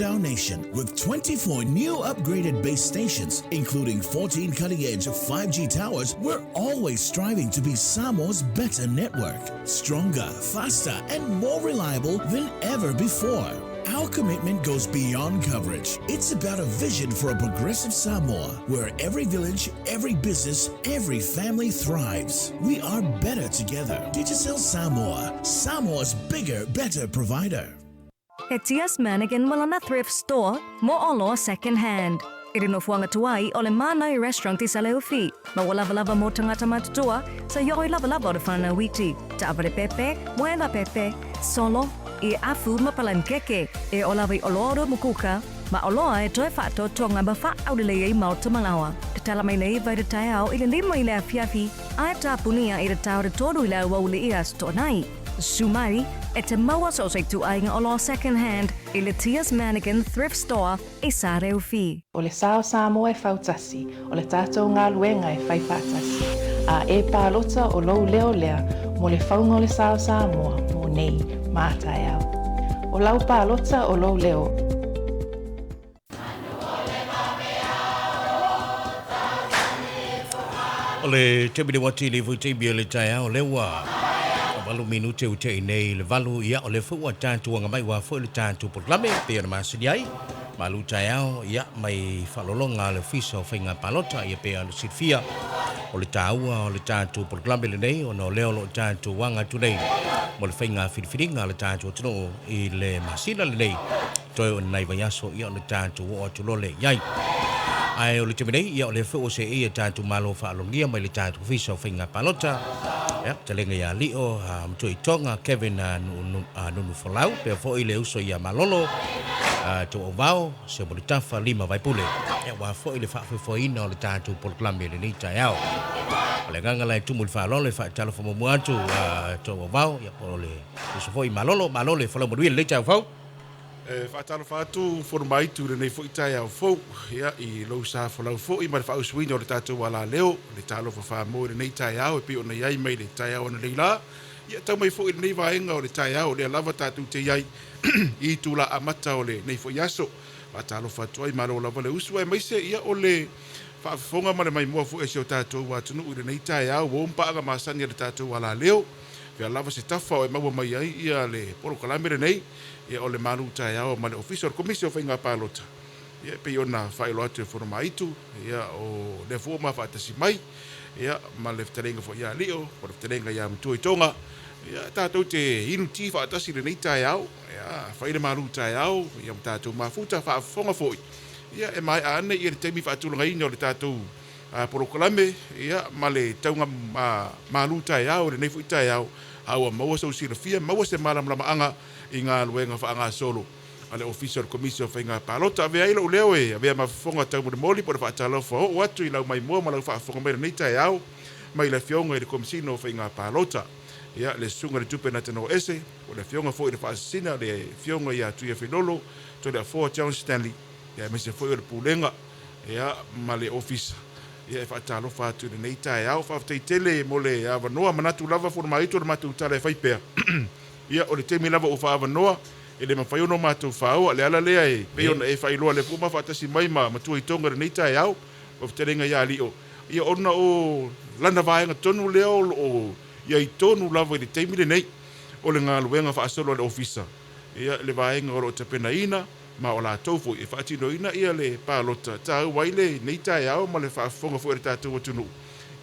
around our nation. With 24 new upgraded base stations, including 14 cutting-edge 5G towers, we're always striving to be Samoa's better network. Stronger, faster, and more reliable than ever before. Our commitment goes beyond coverage. It's about a vision for a progressive Samoa where every village, every business, every family thrives. We are better together. Digicel Samoa, Samoa's bigger, better provider. He Tias Mannequin ma lana thrift store mo oloa second hand. I le nofoaga tuai o le Mānai Restaurant i Saleufi, ma ua lavalava mo tagata matutua sa ioi lavalava o le whanau iti, taavale pepe, moenga pepe, solo, i afu ma palankeke, e o lava i oloa o mukuka, ma oloa e toe whaatotoga ma whaaulelei ai maota malawa. Tatala mai nei vai le taeao i le 5 i le afiafi, ae tapunia i le tau o le 3 i le aoauli i Aso Toonai. Susu mai e te maua so o se ituaiga oloa second hand i le Tia's Mannequin Thrift Store i Sāreuwhi. O le sa o Samoa e fautasi, o le tatou galuega e fai faatasi, a e palota o lou leo lea mo le fauga o le sa o Samoa mo nei ma taeao. O lau palota o lou leo. O le taimi le uati le foi taimi o le taeao lea ua 8 minute ua te'i nei i le 8, ia o lea foi ua tatou agamai aua foi le tatou polokalame e pei ona masani ai malu taeao, ia mai faaaloaloga a le Ofisa o Faiga Palota. Ia pei ona silafia o le taua o le tatou polokalame lenei ona o lea o lo o tatou aga atu nei mo le faiga filifiliga a le tatou atunuu i le masina lenei toe o ni nai vaiaso, ia ona tatou oo atu loa lea i ai. Ae o le taimi nei, ia o lea foi ua seei a tatou Malo faalogia mai le tatou Ofisa o Faiga Palota, ia, fetalaiga ia Lio, Matuaitoga, Kevin Nunufolau, pea foi le uso ia Malolo, Tauauvao, Seumulitafa, Lima Vaipule, ia aua foi le faafoefoeina o le tatou polokalame i lenei taeao. O le agaga la e tumu i le faaaloalo e faatalofa muamua atu, Tauauvao, ia po o le uso foi Malolo, malo le folau manuia i lenei taeao fou. E faatalofa atu Fonomaitu i lenei foi taeao fou, ia, i lou sa folau foi ma le faaausuina o le tatou alaleo, le talofa faamo i lenei taeao e pei ona i ai mai le taeao analeila la, ia, tau mai foi i lenei vaega o le taeao o lea lava tatou te i ai i itula amata o lenei foi aso. Faatalofa atu ai, malo lava le usu aemaise, ia, o le faafofoga ma le maimoa foi a si o tatou atunuu i lenei taeao, ua uma paaga masani a le tatou alaleo, fea lava se tafa o e maua mai ai ia le polokalame lenei. Ia, o le malu taeao ma le Ofisa o le Komisi o Faiga Palota, ia, e pei ona faailoa atu e Fonomaitu, ia, o lea foi ua ma faatasi mai, ia, ma le fetalaiga foi ia Lio, ma le fetalaiga ia Matua i Tonga, ia, tatou te inu ti faatasi i lenei taeao, ia, fai le malu taeao, ia, ma tatou mafuta faafofoga foi, ia, e maea ane, ia, le taimi faatulagaina o le tatou polokalame, ia, ma le tauga malu taeao i lenei foi taeao, a ua maua sou silafia, maua se malamalamaaga i galuega faagasolo a le Ofisa o le Komisi o Faiga Palota. Avea ai lou leo e avea ma fofoga taumolimoli po o le faatalofa oo atu i lau maimoa ma lau faafofoga mai lenei taeao mai le Afioga i le Komisina o Faiga Palota, ia, le Susuga i le Tupe Natanoese, po o le Afioga foi i le Faasisina, le Afioga ia Tuiafilolo Toleafoa John Stanley, ia, aemaise foi o le Pulega, ia, ma le Ofisa. Ia, e faatalofa atu i lenei taeao. Faafetai tele mo le avanoa. Manatu lava Fonomaitu o le matou tala e fai pea. Ia, o le taimi lava ua faaavanoa, e le mafai ona o matou faaoa. O le ala lea e pei ona e faailoa lea foi ua ma faatasi mai ma Matua i Tonga i lenei taeao, ma fetalaiga ia Lio, ia ona o lana vaega tonu lea o lo o i ai tonu lava i le taimi lenei, o le galuega faasolo a le Ofisa, ia, le vaega o lo o tapenaina, ma o latou foi e faatinoina ia le palota taua ai lenei taeao ma le faafofoga foi a le tatou atunuu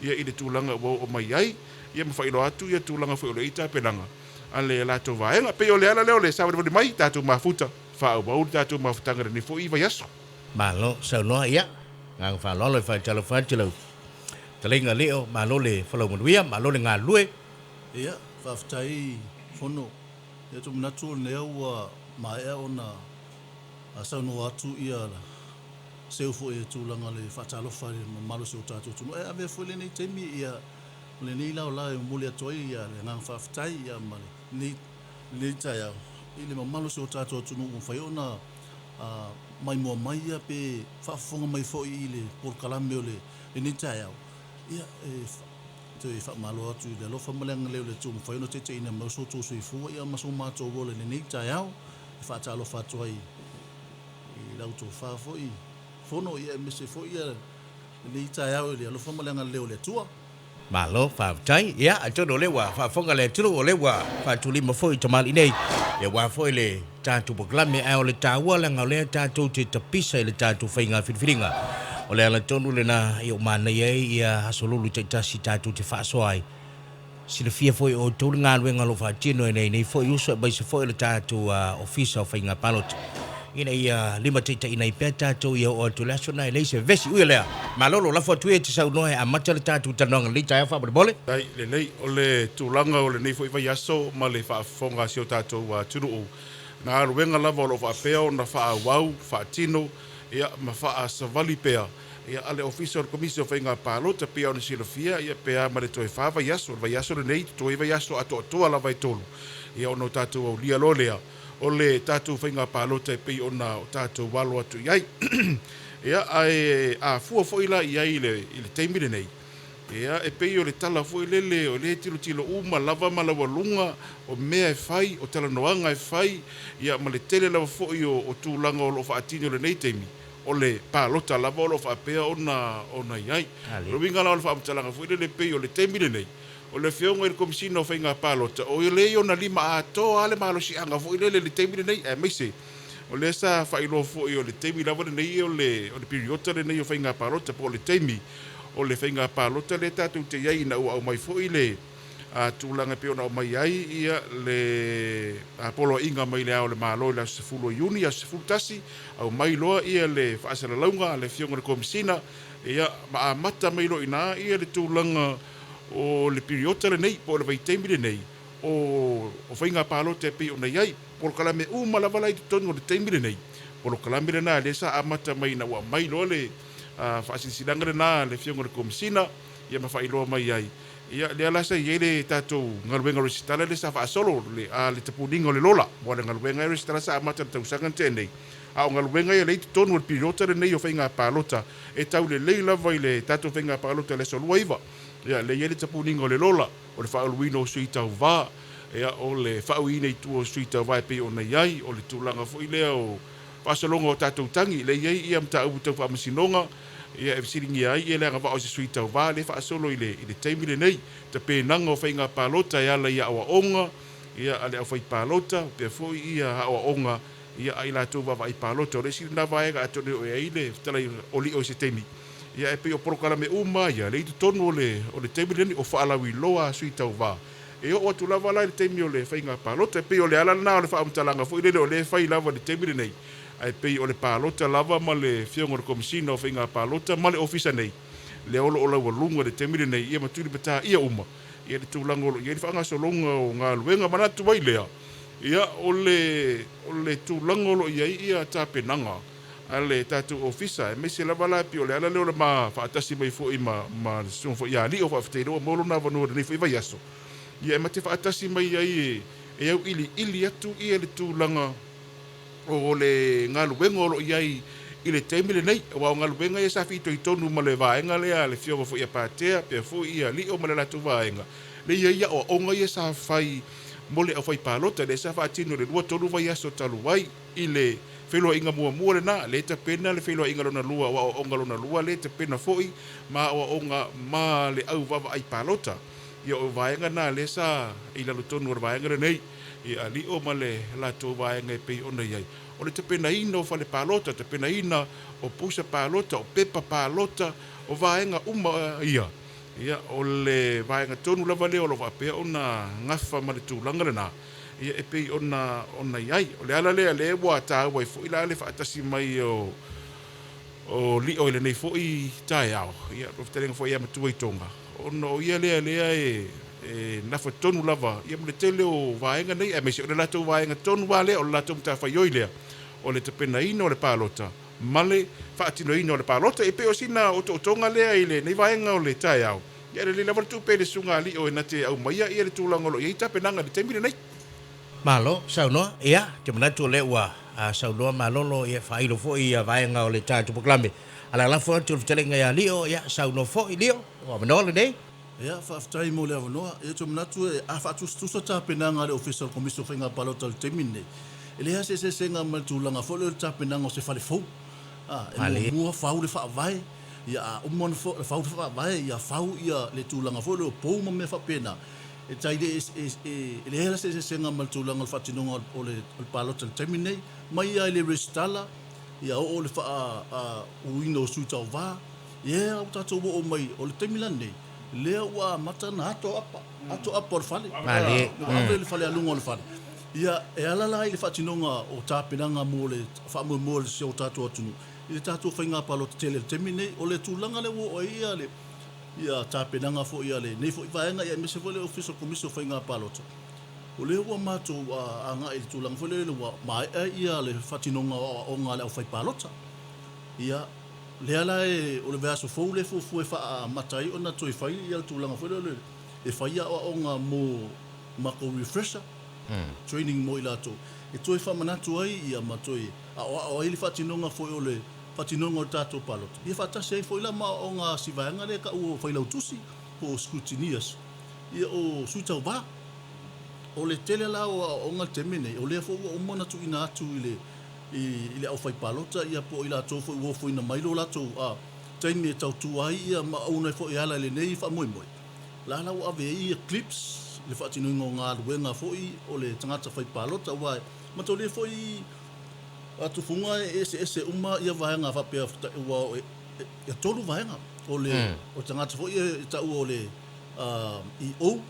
ia i le tulaga ua oo mai ai, ia ma faailoa atu ia tulaga foi o lo o i ai tapenaga a le latou vaega. E pei o le ala lea o le savalivali mai tatou mafuta, faaauau le tatou mafutaga i lenei foi vaiaso. Malo saunoa ia, agaga faaaloalo e faatalofa atu i lau fetalaiga Leo, malo le folau manuia, malo le galulue. Ia, faafetai Fono. Ia, ou te manatu o lea ua maea ona saunoa atu ia seu foi i le tulaga o le faatalofa i le mamalu o si o tatou atunuu. Ae avea foi lenei taimi ia ma lenei laolao e momoli atu ai le agaga faafetai ia ma lenei lenei taeao i le mamalu o si o tatou atunuu ua mafai ona maimoa mai ia pe faafofoga mai foi i le polokalame o lenei taeao. Ia, e toe faamalo atu i le alofa ma le agalelei o le Atua ua mafai ona taitaiina mai so outou soifua ia ma so matou ola i lenei taeao. E faatalofa atu ai I lau tofa foi Fono, ia aemaise foi ia lenei taeao i le alofa ma le agalelei o le Atua. Malo faafetai. Ia, atonu o lea ua faafofoga le atunuu, o lea ua faatulima foi i tamalii nei, ia aua foi le tatou polokalame, ae o le taua leaga o lea tatou te tapisa i le tatou faiga filifiliga. O le ala tonu lena ia ua manaia ai ia aso lulu taitasi tatou te faasoa ai. Silafia foi e outou le galuega o lo o faatino e lenei foi uso aemaise foi o le tatou Ofisa o Faiga Palota ina ia limataitaiina ai pea tatou ia oo atu i le aso lena e leai se vevesi. Ui o lea, malolo, lafo atu ia e te saunoa e amata le tatou talanoaga i lenei taeao faamolemole. Faafetai lelei. O le tulaga o lenei foi vaiaso ma le faafofoga a si o tatou atunuu, galuega lava o lo o faapea ona faaauau, faatino, ia, ma faasavali pea Ia, a le Ofisa o le Komisi o Faiga Palota, pei ona silafia, ia, pe a ma le toe fa vaiaso, o le vaiaso lenei, totoe vaiaso atoatoa lava e tolu, ia, ona o tatou aulia loa lea o le tatou faiga palota e pei ona o tatou alo atu i ai. Ia, ae a fua foi la i ai i le, i le taimi lenei, ia, e pei o le tala foi lele o lea e tilotilo uma lava ma laualuga o mea e fai, o talanoaga e fai, ia, ma le tele lava foi o, o tulaga o lo o faatino i lenei taimi, o le palota lava o lo o faapea ona ona i ai. O le uiga la o le faamatalaga foi lele pei o le taimi lenei, o le Afioga i le Komesina o Faiga Palota, o lea i ona lima atoa lava le malosiaga foi lele i le taimi lenei, aemaise o lea sa faailoa foi o le taimi lava lenei o le o le piriota lenei o faiga palota po o le taimi o le faiga palota lea tatou te i ai ina ua aumai foi le a tulaga e pei ona aumai ai ia le poloaiga mai le Ao o le Malo i le aso 10 o Iuni, aso 11, aumai loa ia le faasalalauga a le Afioga i le Komesina, ia ma amata mai loa i ina ia le tulaga o le piriota lenei po o le vaitaimi lenei o o faiga palota e pei ona i ai. Polokalame uma lava la i totonu o le taimi lenei, polokalame lena lea sa amata mai ina ua aumai loa le faasilasilaga lena a le Afioga i le Komesina, ia ma faailoa mai ai. Ia, lea la sa i ai le tatou galuega resitala lea sa faasolo, le, a, le tapuniga o le lola, aua o le galuega ia resitala sa amata i le tausaga na tea nei. A o galuega ia lea i totonu o le piriota lenei o faiga palota, e tau lelei lava i le tatou faiga palota i le aso 29. Ia, lea e i ai le tapuniga o le lola, o le faauluina o sui tauva, ia, o le faauiina i tua o sui tauva e pei ona i ai, o le tulaga foi lea o faasologa o tatou tagi, lea e i ai ia mataupu tau faamasinoga, Ia e fesiligia ai ia le agavaa o se sui tauva lea e faasolo i le i le taimi lenei. Tapenaga o faiga palota e ala i aoaoga ia a le aufai palota pea foi ia aoaoga ia a i latou vaavaai palota. O le isi lena vaega atonu e oo i ai le fetalai o Lio i se taimi. Ia ae pei o polokalame uma ia lea i totonu o le o le taimi lenei o faalauiloa a sui tauva. E oo atu lava la i le taimi o le faiga palota. E pei o le ala lena o le faamatalaga foi lele o lea e fai lava i le taimi lenei. Ae pei o le palota lava ma le Afioga i le Komesina o Faiga Palota ma le Ofisa nei, lea o lo o laualuga i le taimi lenei, ia ma tulimataa ia uma ia le tulaga o lo o i ai le faagasologa o galuega. Manatu ai lea, ia, o le, o le tulaga o lo o i ai ia tapenaga a le tatou Ofisa, aemaise lava la e pei o le ala lea o le ma faatasi mai foi ma, ma le Susuga foi ia Lio, faafetai lea ua maua lona avanoa i lenei foi vaiaso, ia e ma te faatasi mai ai e, e auiliili atu ia le tulaga o le galuega o lo o i ai i le taimi lenei, aua o galuega ia sa fitoitonu ma le vaega lea a le Afioga foi ia Patea, pea foi ia Lio ma le latou vaega, lea e i ai aoaoga ia sa fai mo le aufaipalota, lea sa faatino i le lua tolu vaiaso talu ai i le feiloaiga muamua lena, lea e tapena le feiloaiga lona lua o aoaoga lona lua, lea e tapena foi ma aoaoga ma le au vaavaai palota. Ia o vaega na lea sa i lalo tonu o le vaega lenei. i Alio ma le latou vaega e pei ona i ai. O le tapenaina o fale palota, tapenaina o pusa palota, o pepa palota, o vaega uma ia, ia o le vaega tonu lava lea o lo o faapea ona gafa ma le tulaga lena, ia e pei ona ona i ai. O le ala lea lea ua taua ai foi la le faatasi mai o o Lio i lenei foi taeao, ia lau fetalaiga foi ia Matua i Tonga, ona o ia lea lea e e nafa tonu lava ia ma le tele o vaega nei, aemaise o le latou vaega tonu lava lea, o le latou matafaioi lea, o le tapenaina o le palota ma le faatinoina o le palota. E pei o sina otootoga lea i lenei vaega o le taeao, ia e lelei lava le tuu pea i le susuga a Lio e na te aumaia ia le tulaga o lo o i ai tapenaga i le taimi lenei. Malo saunoa. Ia, ou te manatu o lea ua saunoa malolo ia faailo foi ia vaega o le tatou polokalame. A o le a lafo atu le fetalaiga ia Lio, ia saunoa foi Lio, o avanoa lenei. Ia, faafetai mo le avanoa. Ia, ou te manatu a faatusatusa tapenaga a le Ofisa o le Komisi o Faiga Palota i le taimi lenei, E leai lava se eseesega ma le tulaga foi lea o le tapenaga o se fale fou. E muamua fau le faavae, ia a uma ona fau le faavae, ia fau ia le tulaga foi lea o pou ma mea faapena. E tai le e leai la se eseesega ma le tulaga o le faatinoga o le palota i le taimi lenei, mai lava i le resitala, ia oo i le faauuina o sui tauva, ia ua tatou oo mai, o le taimi la lenei, lea ua amata ona ato apa, ato apa o le fale, ua ave le fale a luga o le fale. Ia, e ala la i le faatinoga o tapenaga mo le faamoemoe o si o tatou atunuu i le tatou faiga palota tele i le taimi lenei. O le tulaga lea ua oo ai ia le ia tapenaga foi a lenei foi vaega ia aemaise foi le Ofisa o le Komisi o Faiga Palota, o lea ua matou agai i le tulaga foi lele ua maea ia le faatinoga o aoaoga a le aufaipalota. Ia, lea la e, o le vaiaso fou lea e fuafua e faaamata ai ona toe fai ia le tulaga foi lele e fai aoaoga mo matou refresher training mo i latou e toe faamanatu ai ia ma toe aoao ai le faatinoga foi o le faatinoga o le tatou palota. Ia faatasi ai foi la ma aoaoga a si vaega lea e taua o failautusi po o scrutineers ia o sui tauva. O le tele la o aoaoga i le taimi lenei, o lea foi ua uma ona tuuina atu i le i le aufaipalota ia po o i latou foi ua ofoina mai lo latou taimi e tautua ai ia ma auauna ai foi e ala i lenei faamoemoe. La la ua ave ai ia clips i le faatinoina o galuega foi o le tagata fai palota aua e mataulia foi a tufuga e eseese uma ia vaega faapea ua e tolu vaega o le o tagata foi e taua o le EO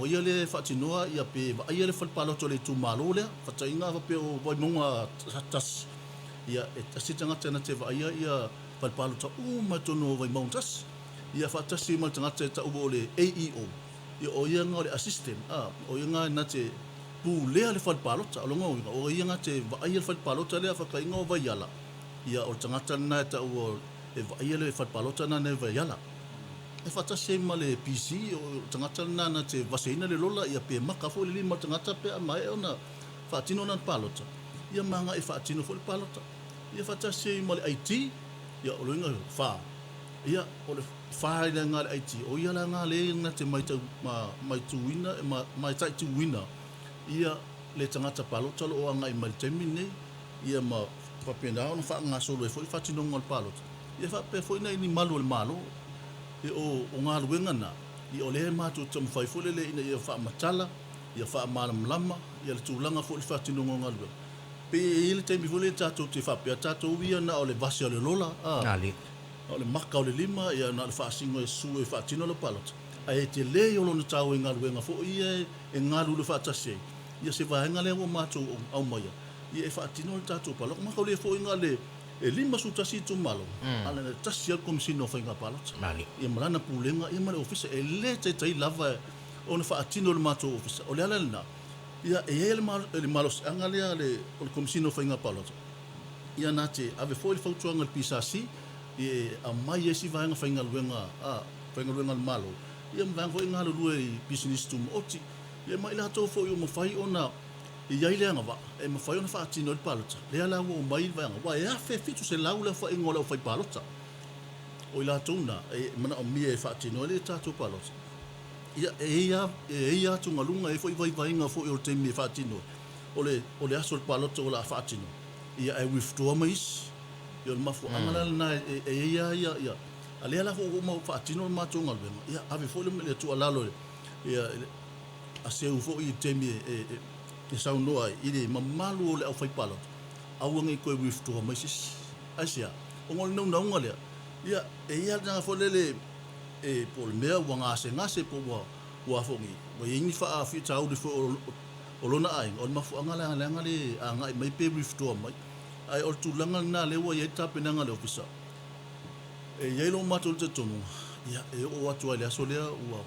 o ia lea e faatinoa ia pe vaaia le fale palota o le itumalo lea faataiga faapea o Vaimauga 1 ia e tasi tagata na te vaaia ia fale palota uma i totonu o Vaimauga 1. Ia faatasi ma le tagata e taua o le AEO, ia o ia nga o le assistant, a, o ia nga na te pulea le fale palota. O lona uiga, o ia nga te vaaia le fale palota lea faataiga o Vaiala, ia o le tagata lena e taua e vaaia le fale palota lena e Vaiala. E faatasi ai ma le PC, o le tagata lena na te vaseina le lola, ia pe maka foi le lima o le tagata pe a maea ona faatino lana palota, ia ma agai e faatino foi le palota. Ia faatasi ai ma le IT, ia o lona uiga, fa. Ia, o le fa i le aga a le IT, o ia le aga lea na te matau, ma, maituina, ma, mataituina ia le tagata palota o lo o agai mai i le taimi lenei, ia ma faapena ona faagasolo ai foi le faatinoga o le palota, ia faapea foi nai ni malu o le Malo. Ia, o, o galuega na, ia o lea e matou te taumafai foi lele ina ia faamatala, ia faamalamalama ia le tulaga foi o le faatinoga o galuega. Pei e i ai le taimi foi lea tatou te faapea tatou ia na o le vase o le lola, a. Na o le maka o le lima, ia na o le faasino e susu e faatino lau palota, ae e tele o lona taua i galuega foi ia e galulue faatasi ai, ia se vaega lea ua matou aumaia, ia e faatino le tatou palota. Matou le foi na le e 51 itumalo, a na le tasi lava le Komesina o Faiga Palota, ia ma lana pulega, ia ma le ofisa, e le taitai lava ona faatino e le matou ofisa. O le ala lena, ia e i ai le malosiaga lea o le Komesina o Faiga Palota, Ia na te ave foi le fautuaga i le PSC e aumai ai si vaega faigaluega a faigaluega a le Malo ia ma vaega foi e galulue i pisinisi tumaoti ia ma i latou foi ua mafai ona i ai le agavaa e mafai ona faatino ai le palota. Lea la ua omai le vaega aua e 1700 le aofaiga o le aufaipalota o i latou na e manaomia e faatino ai le tatou palota. Ia e i ai atugaluga e i ai foi vaivaiga foi o le taimi e faatino ai. O le, o le aso o le palota o le a faatino, ia ae withdraw mai isi. Ia o le mafuaaga la lena e, e i ai lava ia, ia, a lea la foi ua uma faatino le matou galuega, ia ave foi le, le tuualalo ia, a seu foi i le taimi e, e, e, e saunoa ai i le mamalu o le aufaipalota, aua ne i toe withdraw mai se isi. Aisea? Ona o le naunauga lea, ia, e i ai lava le agaga foi lele, e, po o le mea ua gasegase po ua, ua foi, ua i ai ni faafitauli foi o, O lona aiga, o le mafuaaga lea leaga le agai mai pe withdraw mai. Ae o le tulaga lena lea ua i ai le tapenaga a le Ofisa. E i ai lo matou talitonuga, ia, e oo atu lava i le aso lea ua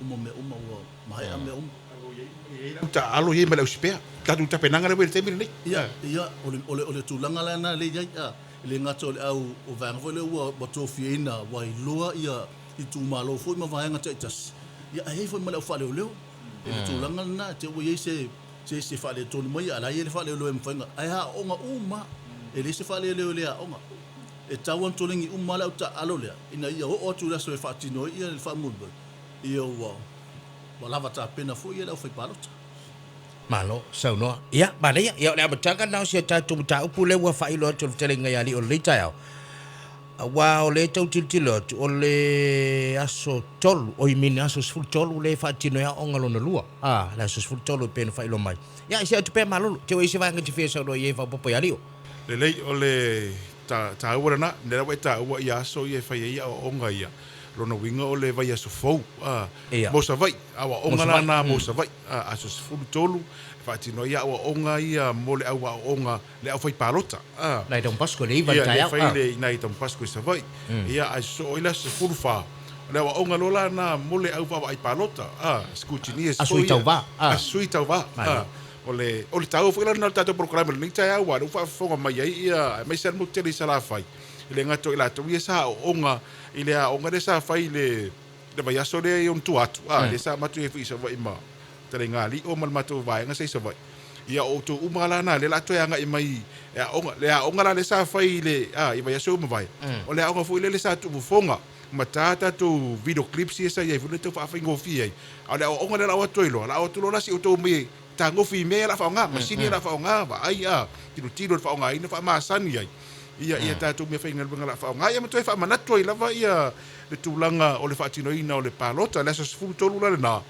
uma mea uma, ua maea mea uma. E i ai lau taaalo i ai ma le ausipea, le tatou tapenaga lea ua i ai i le taimi lenei. Ia, ia, o le, o le, o le tulaga la lena lea e i ai, a, e le gata o le au, o vaega foi lea ua, ua tofiaina, ua iloa ia itumalo foi ma vaega taitasi, ia, ae i ai foi ma le au faaleoleo. I le tulaga lena, te ua i ai se se isi e faaletonu mai, a o la e i ai le faaleoleo e mafai ona, ae aooga uma lava. E leai se faaleoleo e le aoga. E tatau ona toleni uma lava le au taaalo lea, ina ia oo atu i le aso e faatino ai le faamoemoe, ia ua lava tapena foi le aufaipalota. Malo saunoa. Ia, manaia. Ia, o le amataga lena o si a tatou mataupu lea ua faailo atu e le fetalaiga ia Alii o lenei taeao. Aua o lea e tau tilotilo atu, o le aso 3, oi mini aso 13 lea e faatino ai aoaoga lona lua. A, le aso 13 e pei ona faailoa mai. Ia, se atu pea malolo. Te ua i ai se vaega e te fia saunoa i ai e faaopoopo ia Alii. Lelei, o le taua lena, lea ua e taua ia aso ia e fai ai aoaoga ia, lona uiga o le vaiaso fou, a, mo Savaii, aoaoga la na mo Savaii, a, aso 13 e faatino ai aoaoga ia mo le au aoaoga le aufaipalota, a. Nai Don Bosco i le 9 i le taeao, a. Ia, le fai i nai Don Bosco i Savaii, ia, ae sosoo ai le aso 14, o le aoaoga loa la na mo le au vaavaai palota, a, scrutineers foi ia. A sui tauva, a. A sui tauva, a. O le, o le taua foi la lena o le tatou polokalame i lenei taeao aua o lea ua faafofoga mai ai ia, aemaise lava le motu tele i Salafai, e le gata o i latou ia sa aooga i le aoga lea sa fai i le, le vaiaso lea i ona tua atu, a, lea sa matou i ai foi i Savaii ma Taleigalio ma le matou vaega sa i Savaii. Ia o outou uma la na lea o le a toe agai mai e aoga, le aoga la lea sa fai i le, a, i vaiaso ua mavae, o le aoga foi lea sa tuufofoga ma ta tatou video clips ia sa i ai foi lea tau faafaigofie ai. A o le aoaoga lea o le a o atu ai loa, o le a o atu loa la si outou mai e tagofi i mea ia o le a faaaoga, masini ia o le a faaaoga, vaai a, tilotilo i le faaaogaina, faamasani ai ia ia tatou meafaigaluega o le a faaaoga. Ia ma toe faamanatu ai lava ia le tulaga o le faatinoina o le palota. Le aso 13 la lena,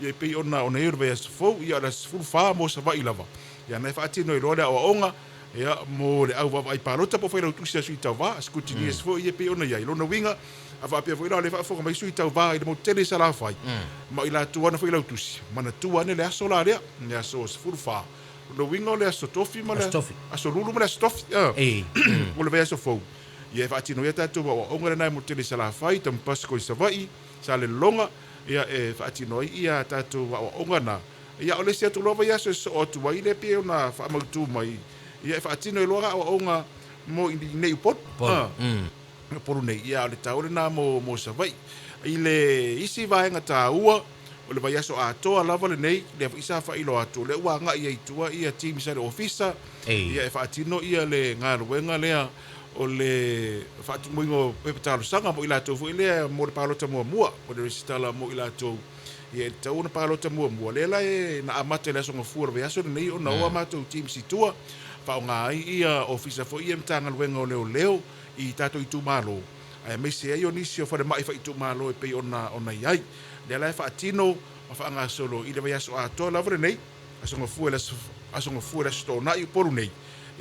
ia e pei ona ona i ai o le vaiaso fou, ia o le aso 14 mo Savaii lava. Ia na e faatino ai loa le aoaoga ia mo le au vaavaai palota po o failautusi a sui tauva, scrutineers foi ia e pei ona i ai. Lona uiga, a faapea foi la o lea e faafofoga mai sui tauva i le motu tele i Salafai, ma o i latou ana failautusi, manatua ane le aso la lea, le aso 14. Lona uiga o le aso Tofi ma le aso Lulu ma le aso Tofi, o le vaiaso fou. Ia e faatino ai a tatou aoaoga lena i motu tele i Salafai, Tamupasko i Savaii, Salelologa, ia e faatino ai ia tatou aoaoga na. Ia o le isi atu loa vaiaso e sosoo atu ai lea pei ona faamautu mai, ia e faatino ai loa aoaoga mo i nei Upolu. Upolu nei, ia o le taua lena mo Savaii. I le isi vaega taua, o le vaiaso atoa lava lenei, lea foi sa faailoa atu, o lea ua agai ai i tua ia teams a le Ofisa, ia e faatino ia le galuega lea o le faatumuina o pepa talosaga mo i latou foi lea mo le palota muamua, mo le resitala mo i latou. Ia e tatau ona palota muamua. Lea la e na amata i le Aso Gafua o le vaiaso lenei ona o a matou teams i tua, faaaoga ai ia ofisa foi ia Matagaluega o Leoleo i tatou itumalo, aemaise ai o nisi o falemai faaitumalo e pei ona ona i ai. Lea la e faatino ma faagasolo i le vaiaso atoa lava lenei, Aso Gafua i le Aso Aso Gafua i le Aso Toonai Upolu nei,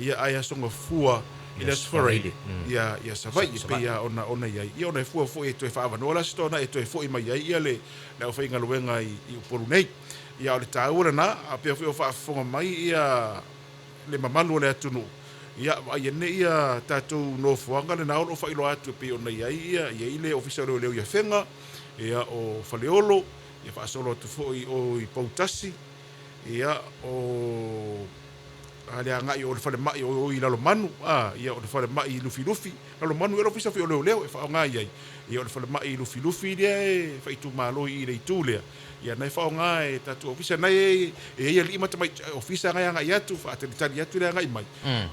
ia ae Aso Gafua i le Aso Faraile ia ia Savaii e pei lava ona ona i ai. Ia ona e fua foi e toe faaavanoa le Aso Toonai e toe foi mai ai ia le le aufaigaluega i i Upolu nei. Ia o le taua lena, a pea foi o faafofoga mai ia le mamalu o le atunuu, ia vaai ane ia tatou nofoaga lena o lo o faailoa atu e pei ona i ai ia i ai le Ofisa o Leoleo i Afega, ia o Faleolo, ia faasolo atu foi i o i Poutasi, ia o a le agai o le falemai o i Lalomanu, a, ia o le falemai i Lufilufi, Lalomanu ia le ofisa foi o leoleo e faaaoga i ai, ia o le falemai i Lufilufi lea e faaitumalo i i le itu lea, ia na e faaaoga e tatou ofisa, na e i ai alii ma tamaitai ofisa na e agai atu, faatalitali atu le agai mai,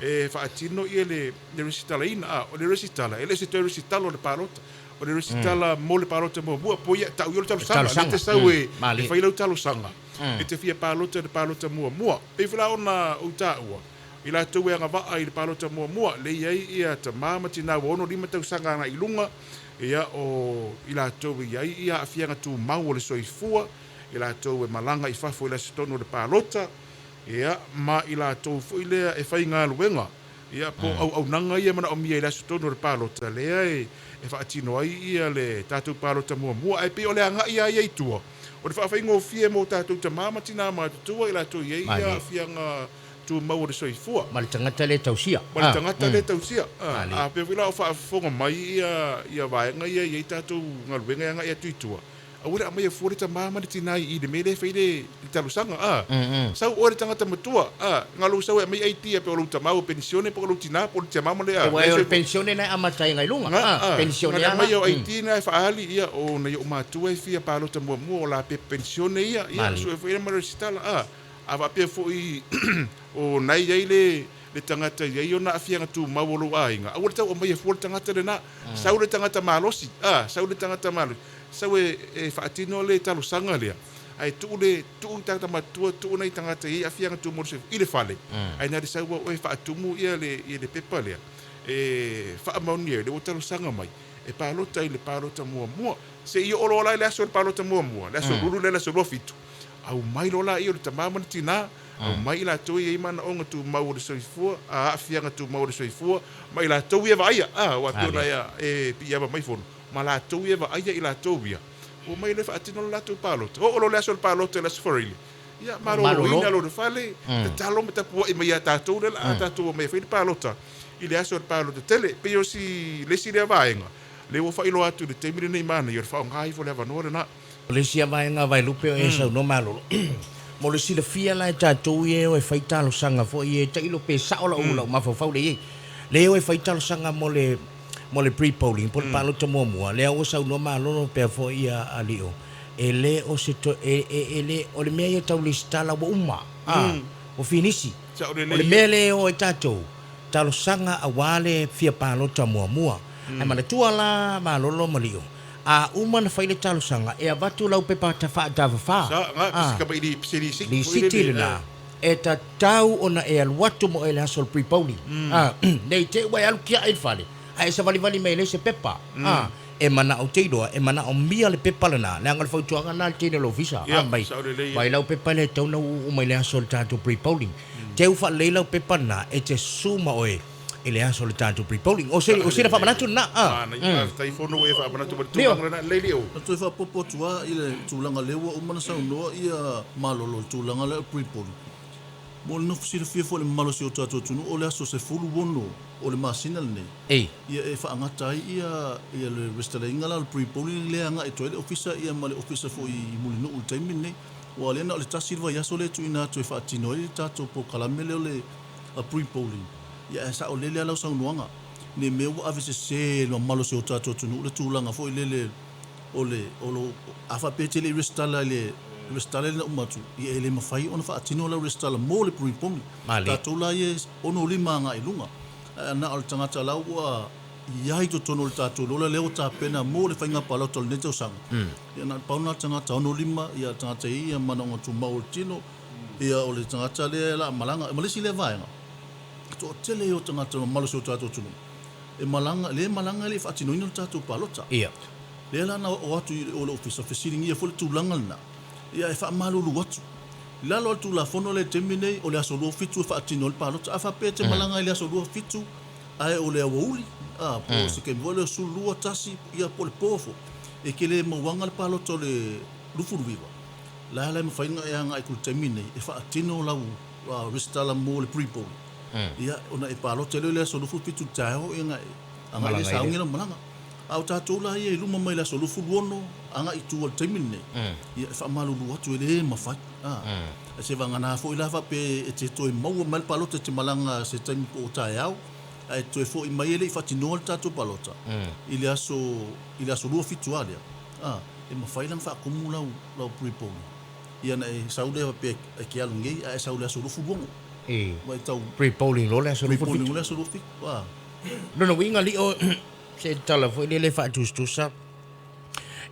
e faatino ia le resitalaina, a, o le resitala, e le o se toe resitala o le palota, o le resitala mo le palota muamua, po ia, tau ia o le talosaga, lea e te sau e fai lau talosaga, e te fia palota i le palota muamua. Pei foi la ona ou taua, i latou e agavaa i le palota muamua, lea e i ai ia tama ma tina ua 65 tausaga agai i luga, ia o i latou e i ai ia aafiaga tumau o le soifua, i latou e malaga i fafo i le aso tonu o le palota, ia ma i latou foi lea e faigaluega, ia po o auaunaga ia e manaomia i le aso tonu o le palota, lea e faatino ai ia le tatou palota muamua. Ae pei o le agai lava ia i tua, O le faafaigofie mo tatou tama ma tina matutua i latou i ai ia aafiaga tumau o le soifua. Ma le tagata le tausia. Ma le tagata le tausia. A pea foi la o faafofoga mai ia vaega ia e i ai tatou galuega e agai atu i tua, aua le aumaia fua le tama ma le tina i i le mea lea e fai le talosaga. A sau oe le tagata matua, a na o lou sau e aumai ID pe o lou tama ua penisione po o lou tina po o le tiama ma le a. Aua o le penisione na e amata ai i luga, a penisione lava. Na aumai o ID na e faaali, ia o nai ou matua e fia palota muamua o la pepa penisione ia, ia sue foi ma resitala, a. A faapea foi o na e i ai le le tagata e i ai ona aafiaga tumau o lou aiga, aua le tau aumaia fua le tagata lena. Sau le tagata malosi, a, sau le tagata malosi, sau e faatino le talosaga lea. Ae tuu le, tuu i tagata matutua, tuu nai tagata e i ai aafiaga tumau o le soifua i le fale, ae na o le sau lava oe e faatumu ia le, ia le pepa lea e faamaonia ai lea ua talosaga mai e palota i le palota muamua. Se i oo loa la i le aso o le palota muamua, le aso lulu lea, le aso 27, aumai loa laia o le tama ma le tina, aumai i latou ia e i ai manaoga tumau o le soifua, aafiaga tumau o le soifua, ma i latou ia e vaaia, aua e pei ona e piiama mai Fono, ma latou ia e vaaia i latou ia, omai loa e faatino le latou palota. Oo loa le aso o le palota i le Aso Faraile, ia maloloina lona fale, tatalo ma tapuai mai ia tatou lea o le a tatou omai e fai le palota i le aso o le palota tele. E pei o si le isi lea vaega lea ua faailoa atu i le taimi lenei manaia o le faaaoga ifo o le avanoa lena. O le isi lava vaega Vaelupe o e saunoa malolo mo le silafia la e tatou ia e o e fai talosaga foi ia e tailo pe sao lau lau mafaufau lea i ai. Lea e o e fai talosaga mo le mo le pre-polling po o le palota muamua, lea ua saunoa malolo pea foi ia Alio, e le o se toe, e, e, e le, o le mea ia tau lesitala ua uma, a, ua finisi. Sao O le mea lea e o ai tatou, talosaga aua le fia palota muamua. Ae manatua la Malolo ma Lio, a uma ona fai le talosaga, e avatu lau pepa faatafafā, a, lisiti lena. E tatau ona e alu atu mo e le aso o le pre-polling. A, ne i te i ua e alu tiai i le fale, ae e savalivali mai e leai se pepa. A, e manao te iloa, e manaomia le pepa lena, leaga o le fautuaga lena a le teine o le ofisa, a mai, vaai lau pepa lea e tatau ona uu mai i le aso o le tatou pre-polling. Teu faalelei lau pepa lena, e te susu ma oe i le aso o le tatou pre-polling. O se, o sina faamanatu lena. A, Faafetai Fono ua e faamanatu mai le tulaga lena. Lelei Leo. Na toe faaopoopo atu lava i le tulaga lea ua uma ona saunoa ia Malolo i le tulaga lea o le pre-polling. Mo le nofo silafia foi i le mamalu o si o tatou atunuu, o le aso 16 o le masina lenei, ia e faagata ai ia ia le resitalaina la o le pre-polling lea e agai atu ai le Ofisa ia ma le Ofisa foi i Mulinuu i le taimi lenei. Aua o lea na o le tasi le vaiaso lea e tuuina atu e faatino ai le tatou polokalame lea o le pre-polling. Ia ae saolele lava lau saunoaga, ne i mea ua ave sese e le mamalu o si o tatou atunuu le tulaga foi lele o le, o lo, a faapea e te le i resitala i le resitala lea na uma atu, ia e le mafai ona faatino lau resitala mo le pre-polling. Tatou la ia e 65 agai i luga, ae na o le tagata la ua i ai i totonu o le tatou lola lea ua tapena mo le faiga palota o lenei tausaga, ia na o le pau lena o le tagata 65, ia le tagata e i ai ia manaoga tumau o le tino, ia o le tagata lea o le a malaga. Ma le isi lea vaega, e toatele ia o tagata mamalu o si o tatou atunuu e malaga, le malaga e le i faatinoina le tatou palota. Lea la na oo atu i o le Ofisa, fesiligia foi le tulaga lena, ia e faamalulu atu. I lalo o le Tulafono lea i le taimi lenei, o le aso 27 e faatino ai le palota. A faapea e te malaga i le aso 27 ae o le aoauli, a, po o se taimi foi lea o 12, tasi, ia po o le po foi, e te le mauaga le palota o le 29, la la e mafai ona e agai atu i le taimi lenei e faatino lau resitala mo le pre-polling. Ia, ona e palota lea i le aso 27 i le taeao ia ona e agai lea e sauni lau malaga. A o tatou la ia i luma mai le aso 26 agai i tua i le taimi lenei, ia e faamalulu atu e le mafai. A, se vagana foi la faapea e te toe maua mai le palota e te malaga se taimi po o taeao, ae toe foi mai e le i faatinoa le tatou palota i le aso i le aso 27 lava lea, a, e mafai la ona faatumu lau lau pre-polling. Ia ona e sau lea faapea e te alu nei ae sau i le aso 26. Ua e tau Pre-polling loa le aso 27. Pre-polling loa le aso 27. A. Lona uiga alii se tala foi lele faatusatusa,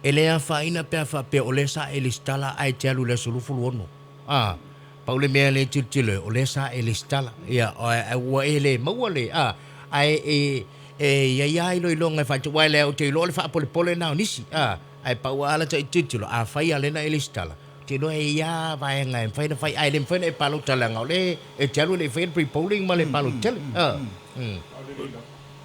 e le afaina pe a faapea o lea sa e lesitala ae te alu i le aso 26. A, pau le mea lea e tilotilo ai, o lea sa e lesitala. Ia, ua e le maua le, a, ae e, e i ai lava iloiloga e faatino, aua e ou te iloa o le faapolepole lena o nisi, a, ae pau lava la ta tilotilo, afai lava o lea na e lesitala, ou te iloa e i ai lava vaega e mafai ona fai, ae le mafai ona e palota leaga o lea e te alu e le i faia le pre-polling ma le palota tele. A.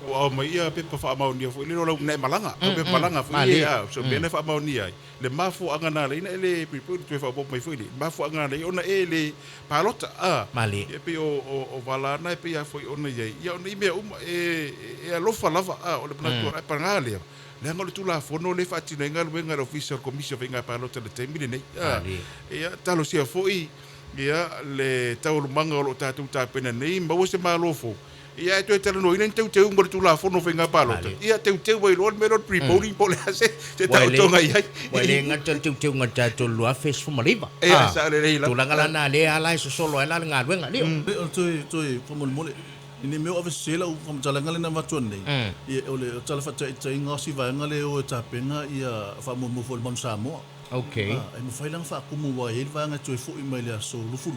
Ua ao mai ia pepa faamaonia foi lele o lau na e malaga, lau pepa malaga foi ia, a, so mea na e faamaonia ai, le mafuaaga na ala ai na e le prepare toe faaopoopo mai foi le mafuaaga na ala ai ona e le palota, a, ia pei o, o, o vala na e pei a foi ona i ai, ia o nei mea uma e, e alofa lava, a, o le manatu mm. paga lea, leaga o le Tulafono lea e faatino ai galuega a le Ofisa o le Komisi o Faiga Palota i le taimi lenei, a, ia talosia foi ia le taualumaga o lo o tatou tapena nei, maua se Malo fou, Ia, e toe talanoaina ni teuteuga o le Tulafono o Faiga Palota, ia teuteu ai loa le mea lea o le pre-polling po o le a se taotoga i ai. Ua le gata le teuteuga o le tatou 2019. Ia, sao lelei lava. Tulaga la na lea la e sosolo ai la le galuega, Leo. O le toe, toe faamolemole, i mea ua avesese lau faamatalaga lea na avatu ananei, ia, o le tala faataitaiga o si vaega lea e o e tapena ia faamoemoe foi i le Manu Samoa. Okay. A, e mafai la ona faatumu aua e i ai le vaega e toe foi mai i le aso 26,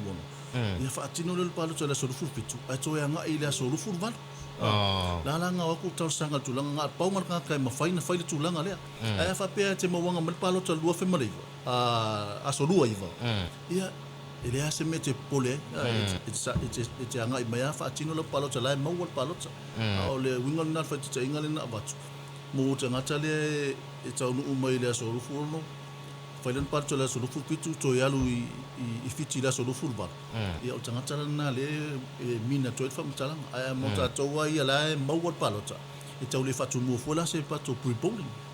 ia faatino lea o le palota i le aso 27, ae toe agai i le aso 28. A, lalaga o atu talosaga i le tulaga na o le pau na o le tagata e mafai ona fai le tulaga lea. Ae a faapea e te mauaga mai le palota i le 2009, a, aso 29, ia, e leai lava se mea e te popole ai, e te, e te, e te agai mai lava faatino lau palota, o la e maua le palota. A o le uiga lena o le faataitaiga lea na avatu, mo tagata lea e taunuu mai i le aso 26, fai lana palota i le aso 27, toe alu i Fiti i le aso 28, ia o le tagata la lena lea e mina atu ai le faamatalaga. Ae mo tatou lava ia la e maua le palota, e tau le faatumua fua la se pato pre-polling.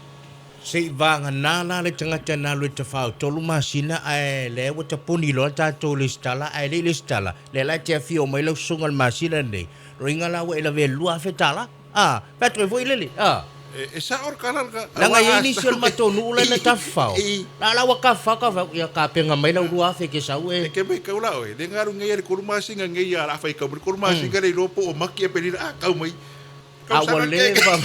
Se i vagana la le tagata na alu e tafao 3 masina ae lea ua tapuni loa tatou lesitala ae le i lesitala, lea la e te afio mai lau susuga i le masina lenei, loiga la ua e lavea i le $2,000. A, pe atu ai foi lele, a. E sao le tala lena. Leaga e i ai nisi o le matou nuu la na tafafao, la la ua tafafao tafafao, ia tapena mai lau 2,000 e te sau e. E ke mai kau la oe, le galu nei a le 3 masina nei a la fai kau mai le 3 masina le iloa po o maki a pelina a kau mai. A ua leva,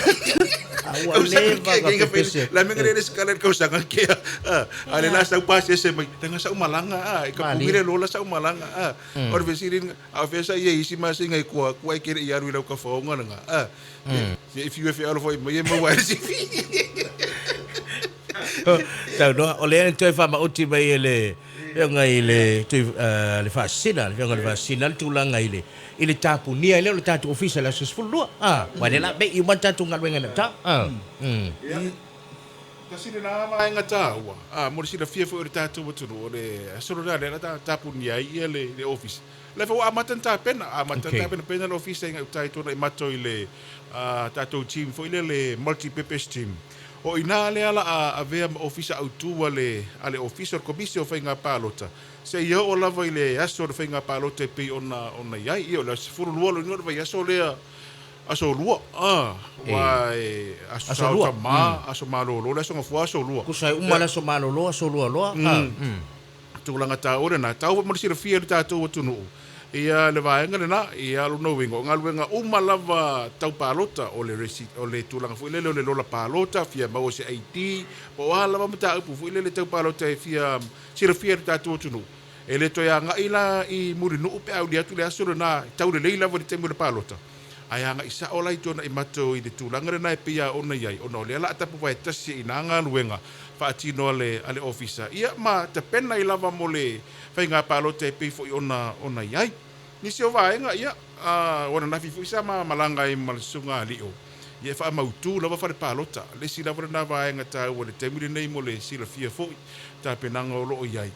a ua leva na pepese. La menga le skala le kausaga ke a, a le la sau pasese mai, langa sau malanga a, e ka pungi le lola sau malanga a. O le fesili A o fea sa ia isi masina i kua, kua e kere i alu i lau kafaonga langa. A, se i fiu e fealofa i mai e maua ai le sifi. Tau noa, o lea e toe faamaoti mai e le afioga i le tui, le Faasisina, le afioga i le Faasisina le tulaga i le, i le tapunia ai lea o le tatou ofisa i le aso 12. A, aua lea la mei uma le tatou galuega i gauta. A, mm. Tasi lena vaega taua, a, mo le silafia foi o le tatou atunuu, o le aso lena lea na tapunia ai ia le, le ofisa. La foi ua amata ona tapena, amata ona tapena pena le ofisa i gauta i tona i matou i le tatou team foi lea le multi purpose team. O i ina lea la a avea ma ofisa autu a le a le ofisa o le Komisi o Faiga Palota seia oo lava i le aso o le faiga palota e pei ona ona i ai. Ia o le aso 12 lona uiga o le vaiaso lea aso 2 aua e aso Aso lua. Saotama, aso malolo le aso Gafua aso 2. Tusa e uma le aso malolo, aso lua loa. Tulaga taua lena, tau foi mo le silafia e le tatou atunuu ia le vaega lena, ia lona uiga o galuega uma lava tau palota, o le resi, o le tulaga foi lele o le lola palota, fia maua se ID, po o a lava mataupu foi lele tau palota e fia silafia e le tatou atunuu. E le toe agai la i Mulinuu pe a uli atu le aso lena, e tau lelei lava i le taimi o le palota, ae agai sao la i tuanai matou i le tulaga lena e pei lava ona i ai, ona o lea o le a tapuvae tasi ai i ina galuega faatino a le a le Ofisa, ia ma tapena ai lava mo le faiga palota e pei foi ona ona i ai. Nisi o vaega, ia, a, ua ananafi foi sa ma malaga ai ma le Susuga a Lio, ia e faamautu lava fale palota. Le isi lava lena vaega taua i le taimi lenei mo le silafia foi tapenaga o lo o i ai.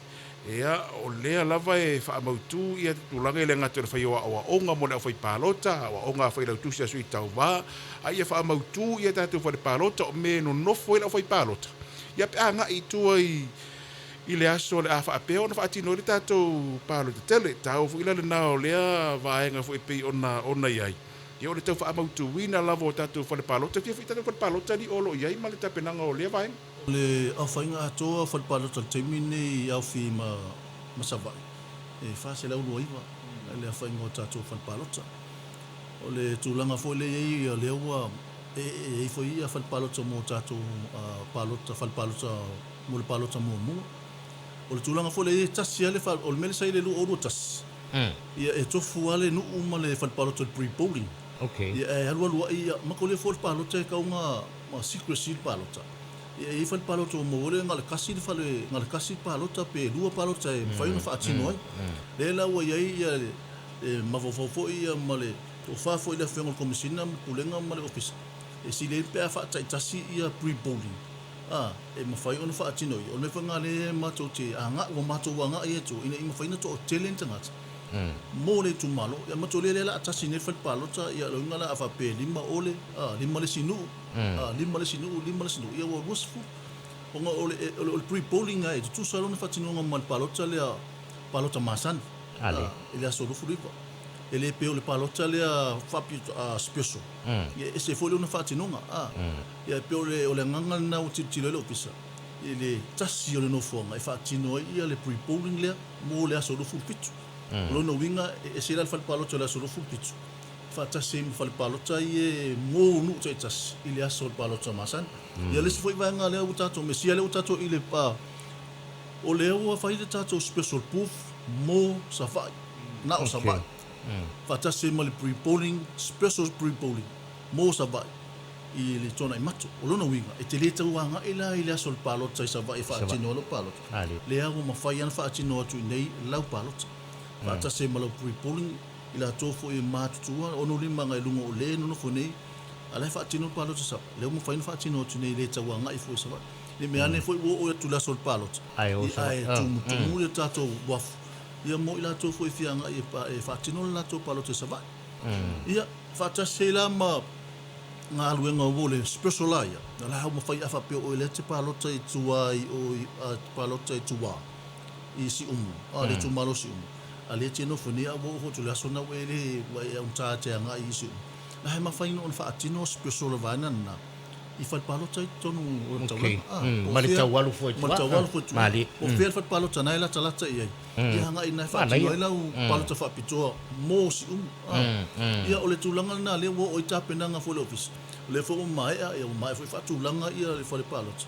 Ia, o lea lava e faamautu ia tulaga e le gata o le fai o aoaoga mo le aufai palota, aoaoga a failautusi a sui tauva, a ia faamautu ia tatou fale palota o mea e nonofo ai le aufai palota. Ia pe a agai i tua i i le aso o le a faapea ona faatino ai le tatou palota tele. Taua foi la lena o lea vaega foi e pei ona ona i ai. Ia o le tau faamautuina lava o tatou fale palota, fia foi tatou fale palota alii o lo o i ai ma le tapenaga o lea vaega. O le aofaiga atoa o fale palota i le taimi lenei i Aofi ma ma Savaii, e 429 le aofaiga o tatou fale palota. O le tulaga foi lea e i ai, o lea ua e i ai foi ia fale palota mo tatou palota, fale palota mo le palota muamua. O le tulaga foi lea e i ai, e tasi lava le fale, o le mea lea sa i ai i le 2021, ia e tofu lava le nuu ma le fale palota o le pre-polling. Ia e alualu ai, ia matou le foi le palota e tatau ona secrecy le palota. Ia e i ai fale palota ua maua ai na o le tasi le fale, na o le tasi le palota pe lua palota e mafai ona faatino ai. Lea la ua i ai ia le mafaufau foi ia ma le tofa foi i le Afioga i le Komesina ma le Pulega ma le Ofisa e sili ai pe a faataitasi ia pre-polling a e mafai ona faatino ia. O le mea foi lena lea matou te agai, ua matou agai atu ina ia mafai ona toatele ni tagata mo le itumalo. Ia matou le lea la a tasi nei le fale palota ia lona uiga la a faapea e lima ole, a lima le isi nuu, a lima le isi nuu, lima le isi nuu, ia ua 20. Ona o le o le pre-polling e tutusa lona faatinoga ma le palota lea palota masani i le aso 29. E le pei o le palota lea faapito special, ia e ese foi lona faatinoga. Ia e pei o le o le agaga lena ua tilotilo ai le Ofisa i le tasi o le nofoaga e faatino ai ia le pre-polling lea mo le aso 27. O lona uiga e ese la le fale palota o le aso 27 faatasi ai ma fale palota ia mo nuu taitasi i le aso o le palota masani. Ia le isi foi vaega lea ua tatou mesia lea ua tatou i le O lea ua fai le tatou special booth mo Savaii, na o Savaii, faatasi ai ma le pre-polling, special pre-polling mo Savaii i le Tuanaimato. O lona uiga, e te le tau agai la i le aso o le palota i Savaii e faatino ai lau palota. Lea ua mafai lava ona faatino atu i inei lau palota, faatasi ai ma lau pre-polling, i latou foi e matutua, 65 agai i luga o le nonofo nei, a o la e faatino le palota i Savaii. Lea ua mafai ona faatino atu i inei e le tau agai fua i Savaii. Ne i mea ane foi ua oo atu i le aso o le palota, ae tumutumu le tatou uafu ia mo i latou foi e fia agai e faatino le latou palota i Savaii. Ia, faatasi ai la ma galuega o le special la ia, o la ua mafai a faapea o oe lea e te palota i tua i o i a te palota i tua i Siumu, a le itumalo o Siumu, a lea e te nofo nei a ua oo foi atu i le aso lena ua e le ua e augata e te agai i Siumu, la e mafai ona faatino special le vaega lena. i fale palota i totonu o le taulaga. Okay. Ma le tau alu foi i tua. Ma le tau alu foi i tua. Malie. Po o fea le fale palota na e latalata i ai, ia agai ina e faatino ai lau palota faapitoa mo Siumu. Ia o le tulaga lena lea ua oo ai tapenaga foi a le Ofisa. O lea foi ua maea, ia ua maea foi faatulaga ia le fale palota.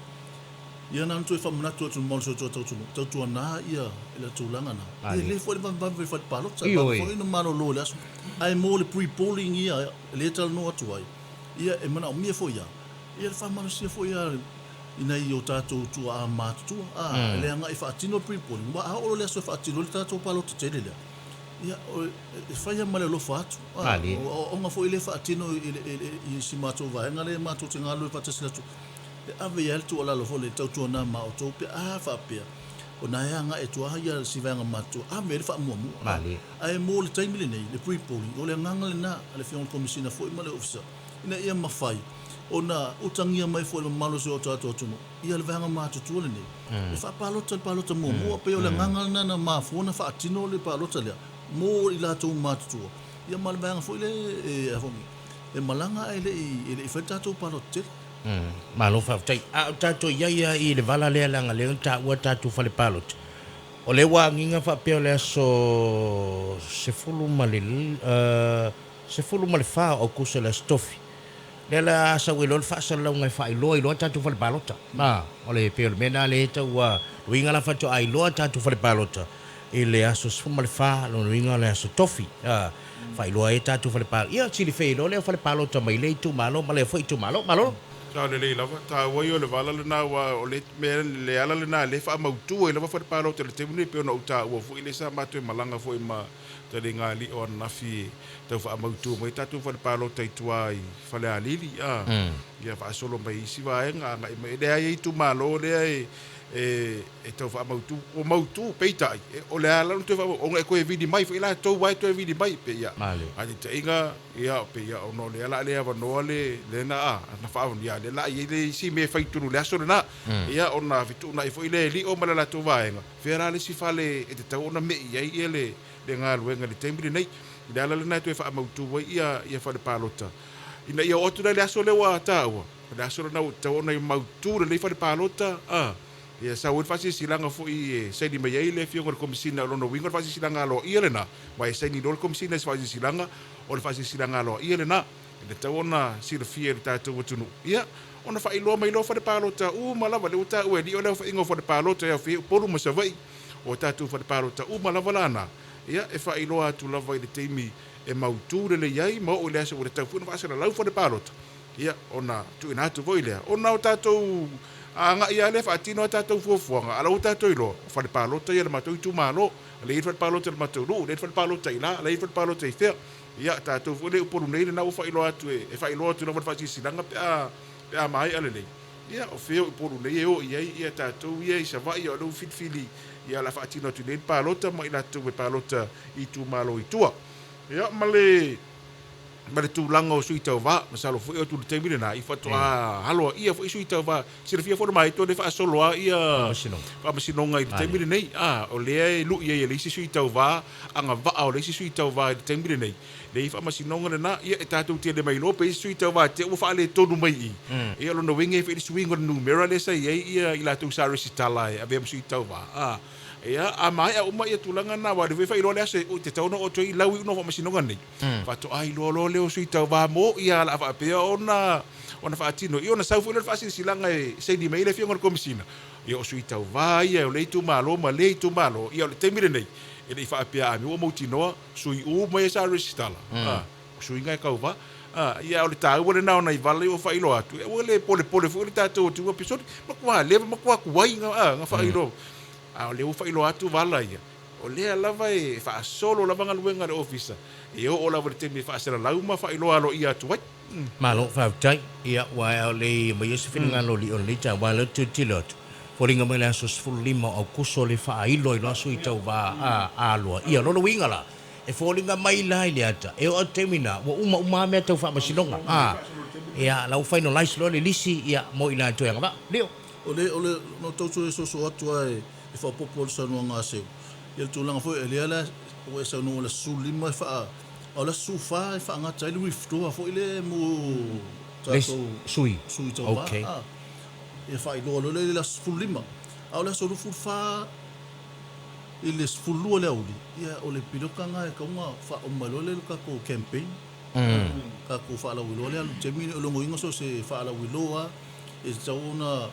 Ia na ona toe faamanatu atu i le mamalu o si o tatou atunuu, tautuana ia le tulaga na. Ia e lelei foi le vavevave i le fale palota, e vave foi ona malolo i le aso. Ae mo le pre-polling ia lea e talanoa atu ai, Ia, e manaomia foi ia, ia le faamalosia foi ia i nai o tatou tuaa matutua, a, le agai e faatino le pre-polling, aua a oo loa le aso e faatino ai le tatou palota tele lea, ia, e fai lava ma le alofa atu, a, o aoaoga foi lea e faatino i si matou vaega lea matou te galulue faatasi atu, e ave i ai le tuualalo foi lea, tautuana ma outou pe a faapea, o na e agai atu lava ia si vaega matutua, ave i ai le faamuamua. Ae mo le taimi lenei, le pre-polling, o le agaga lena a le Afioga i le Komesina foi ma le Ofisa, ina ia mafai ona utagia mai foi e le mamalu o si o tatou atunuu ia le vaega matutua lenei e faapalota i le palota muamua. Pei o le agaga lena na mafua ona faatino le palota lea mo i latou matutua, ia ma le vaega foi lea e, a foi, e malaga ae le i fai le tatou palota tele. Malo faafetai. A o tatou i ai lava i le vala lea leaga lea na taua tatou fale palota, O lea ua agiga faapea o le aso 14 o Aukuso le Aso Tofi, lea o le a sau ai loa le faasalalauga e faailoa ai loa tatou fale palota. A, o le pei o le mea lena lea e tau a uiga la faatoa iloa tatou fale palota i le aso 14, lona uiga o le Aso Tofi, a, faailoa ai tatou fale palota. Ia silafia ai loa lea o fale palota mai lea itumalo ma lea foi itumalo. Malo. Sao lelei lava, taua ia o le vala lena aua o le mea le ala lena lea e faamautu ai lava fale palota i le taimi lenei pei ona ou taua foi lea sa matou malaga foi ma taliga o ananafi e tau faamautu mai tatou fale palota i tua i Falealili a ia faasolo mai isi vaega agai mai lea e i ai itumalo lea e e tau faamautu ua mautu peitai o le ala ona toe faamautu ona e toe vili mai foi latou ae toe vili mai pei ia faataitaiga Ia, pei ia ona o lea la le avanoa le lena a, na faaavanoa, ia lea la i ai le isi mea e fai tonu i le aso lena. Ia, ona fetuunai foi lea e Lio ma le latou vaega, fea la le isi fale e tatau ona me'i ai ia le le galuega i le taimi lenei. I le ala lena e toe faamautu ai ia ia fale palota ina ia oo atu la i le aso lea ua taua, o le aso lena ua tatau ona mautu lelei fale palota, a. Ia sau ai le faasilasilaga foi e saini mai ai le Afioga i le Komesina, o lona uiga o le faasilasilaga aloaia lena, aua e saini loa le Komesina i se faasilasilaga, o le faasilasilaga aloaia lena, e tatau ona silafia e le tatou atunuu. Ia, ona faailoa mai loa fale palota uma lava, lea ua taua e alii o le aofaiga o fale palota e aofia ai Upolu ma Savaii, o tatou fale palota uma lava la na, ia, e faailoa atu lava i le taimi e mautu lelei ai ma oo i le aso ua tatau foi ona faasalalau fale palota. Ia, ona tuuina atu foi lea, ona o tatou agai lava lea e faatino a tatou fuafuaga, a o la ua tatou iloa, o fale palota ia o le matou itumalo, o lea e i ai le fale palota i le matou nuu, o lea e i ai le fale palota i la, o la e i ai le fale palota i fea. Ia, tatou foi lea i Upolu nei, lena ua faailoa atu e, e faailoa atu lava le faasilasilaga pe a, pe a maea lelei. Ia, o fea o Upolu nei e o i ai ia tatou ia i Savaii, o lea ua filifili, ia o le a faatino atu nei le palota ma i latou e palota i itumalo i tua. Ia, ma le. ma le tulaga o sui tauva. Masalo foi o atu i le taimi lena, i faatoa aloaia foi sui tauva. Silafia foi le maito o lea e faasolo lava ia faamasinoga i le taimi lenei. A, o lea e lui ai e le isi sui tauva agavaa o le isi sui tauva i le taimi lenei, lea e i ai faamasinoga lena. Ia, e tatou te le ma iloa pe i ai se sui tauva te i ua faaletonu mai i i. Ia, o lona uiga e i ai foi le suiga o le numera lea sa i ai ia i latou sa resitala e avea ma sui tauva. A. Ia, a maea uma ia tulaga na, aua o lea foi e faailoa le aso e tatau ona oo atu ai i lau iuga o faamasinoga nei, faatoa iloa loa lea o sui tauva mo ia o le a faapea ona ona faatino. Ia ona sau foi lea o le faasilasilaga e saini mai ai le Afioga i le Komesina, Ia o sui tauvā ia o lea itumalo ma lea itumalo, ia o le taimi lenei, e le i faapea a ua mautinoa sui uma ia sa resitala, a, o suiga e tauvā. A, ia o le taua lena o nai vala ia ua faailoa atu, aua le polepole foi le tatou atunuu a pisoli, matua leva matua tuai na, a, na faailoa. A o lea ua faailoa atu vala ia, o lea lava e faasolo lava galuega a le Ofisa, e oo lava i le taimi e faasalalau ma faailoa aloaia atu ai. Malo faafetai. Ia, ua ae le i aumaia se finagalo o Lio i lenei taeao, aua o lea ou te tilotilo atu, foliga mai le aso 15 o Aokuso le faailo ai loa sui tauva aloa. Ia, lona uiga la, e foliga mai la i le ata, e oo atu i le taimi lena, ua uma uma lava mea tau faamasinoga. A, ia, la ua finalize loa le lisi, ia, mo i latou e agavaa. Lio. O le, o le, na ou tau soso atu lava e faaopoopo i le saunoaga a Seu, ia le tulaga foi, o lea la ua e saunoa o le aso 15 e faa, A o le aso 14 e faagata ai le withdraw foi lea mo tatou sui sui tauva a ia faailoa loa lea i le aso 15. A o le aso 24 i le 12 o le aoauli, ia o le piloka lena e tatau ona faauma ai loa lea le tatou campaign. Tatou faalauiloa lea i le taimi lenei o logoina so o se faalauiloa e tatau ona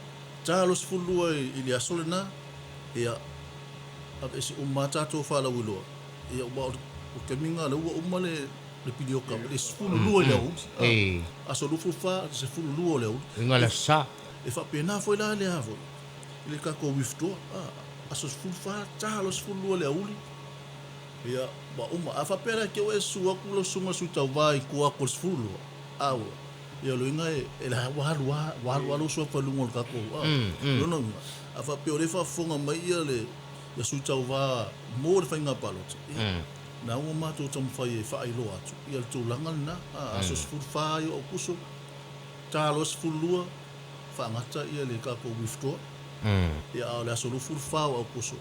ta loa le 12 i le aso lena, ia aveese uma lava tatou faalauiloa. Ia aua o le taimi lena lea ua uma le pilioka i le 12 i le aoauli. Aso 24 i le 12 o le aoauli. Uiga le aso Sa. E faapena foi la le a foi i le tatou withdraw. Aso 14, ta loa le 12 i le aoauli, ia ua uma. A faapea la e te i ua e susu atu lau susuga i le sui tauva i tua atu o le 12, a ua, ia o le uiga e la ua alu lava, ua alu lava lou suafa i luga o le tatou, a. O lona uiga, a faapea o lea e faafofoga mai le ia sui tauva mo le faiga palota, ia, na ua matou taumafai e faailoa atu ia le tulaga lena, a, aso 14 ai o Aokuso, ta loa 12, faagata ia le tatou withdraw, ia, a o le aso 24 o Aokuso,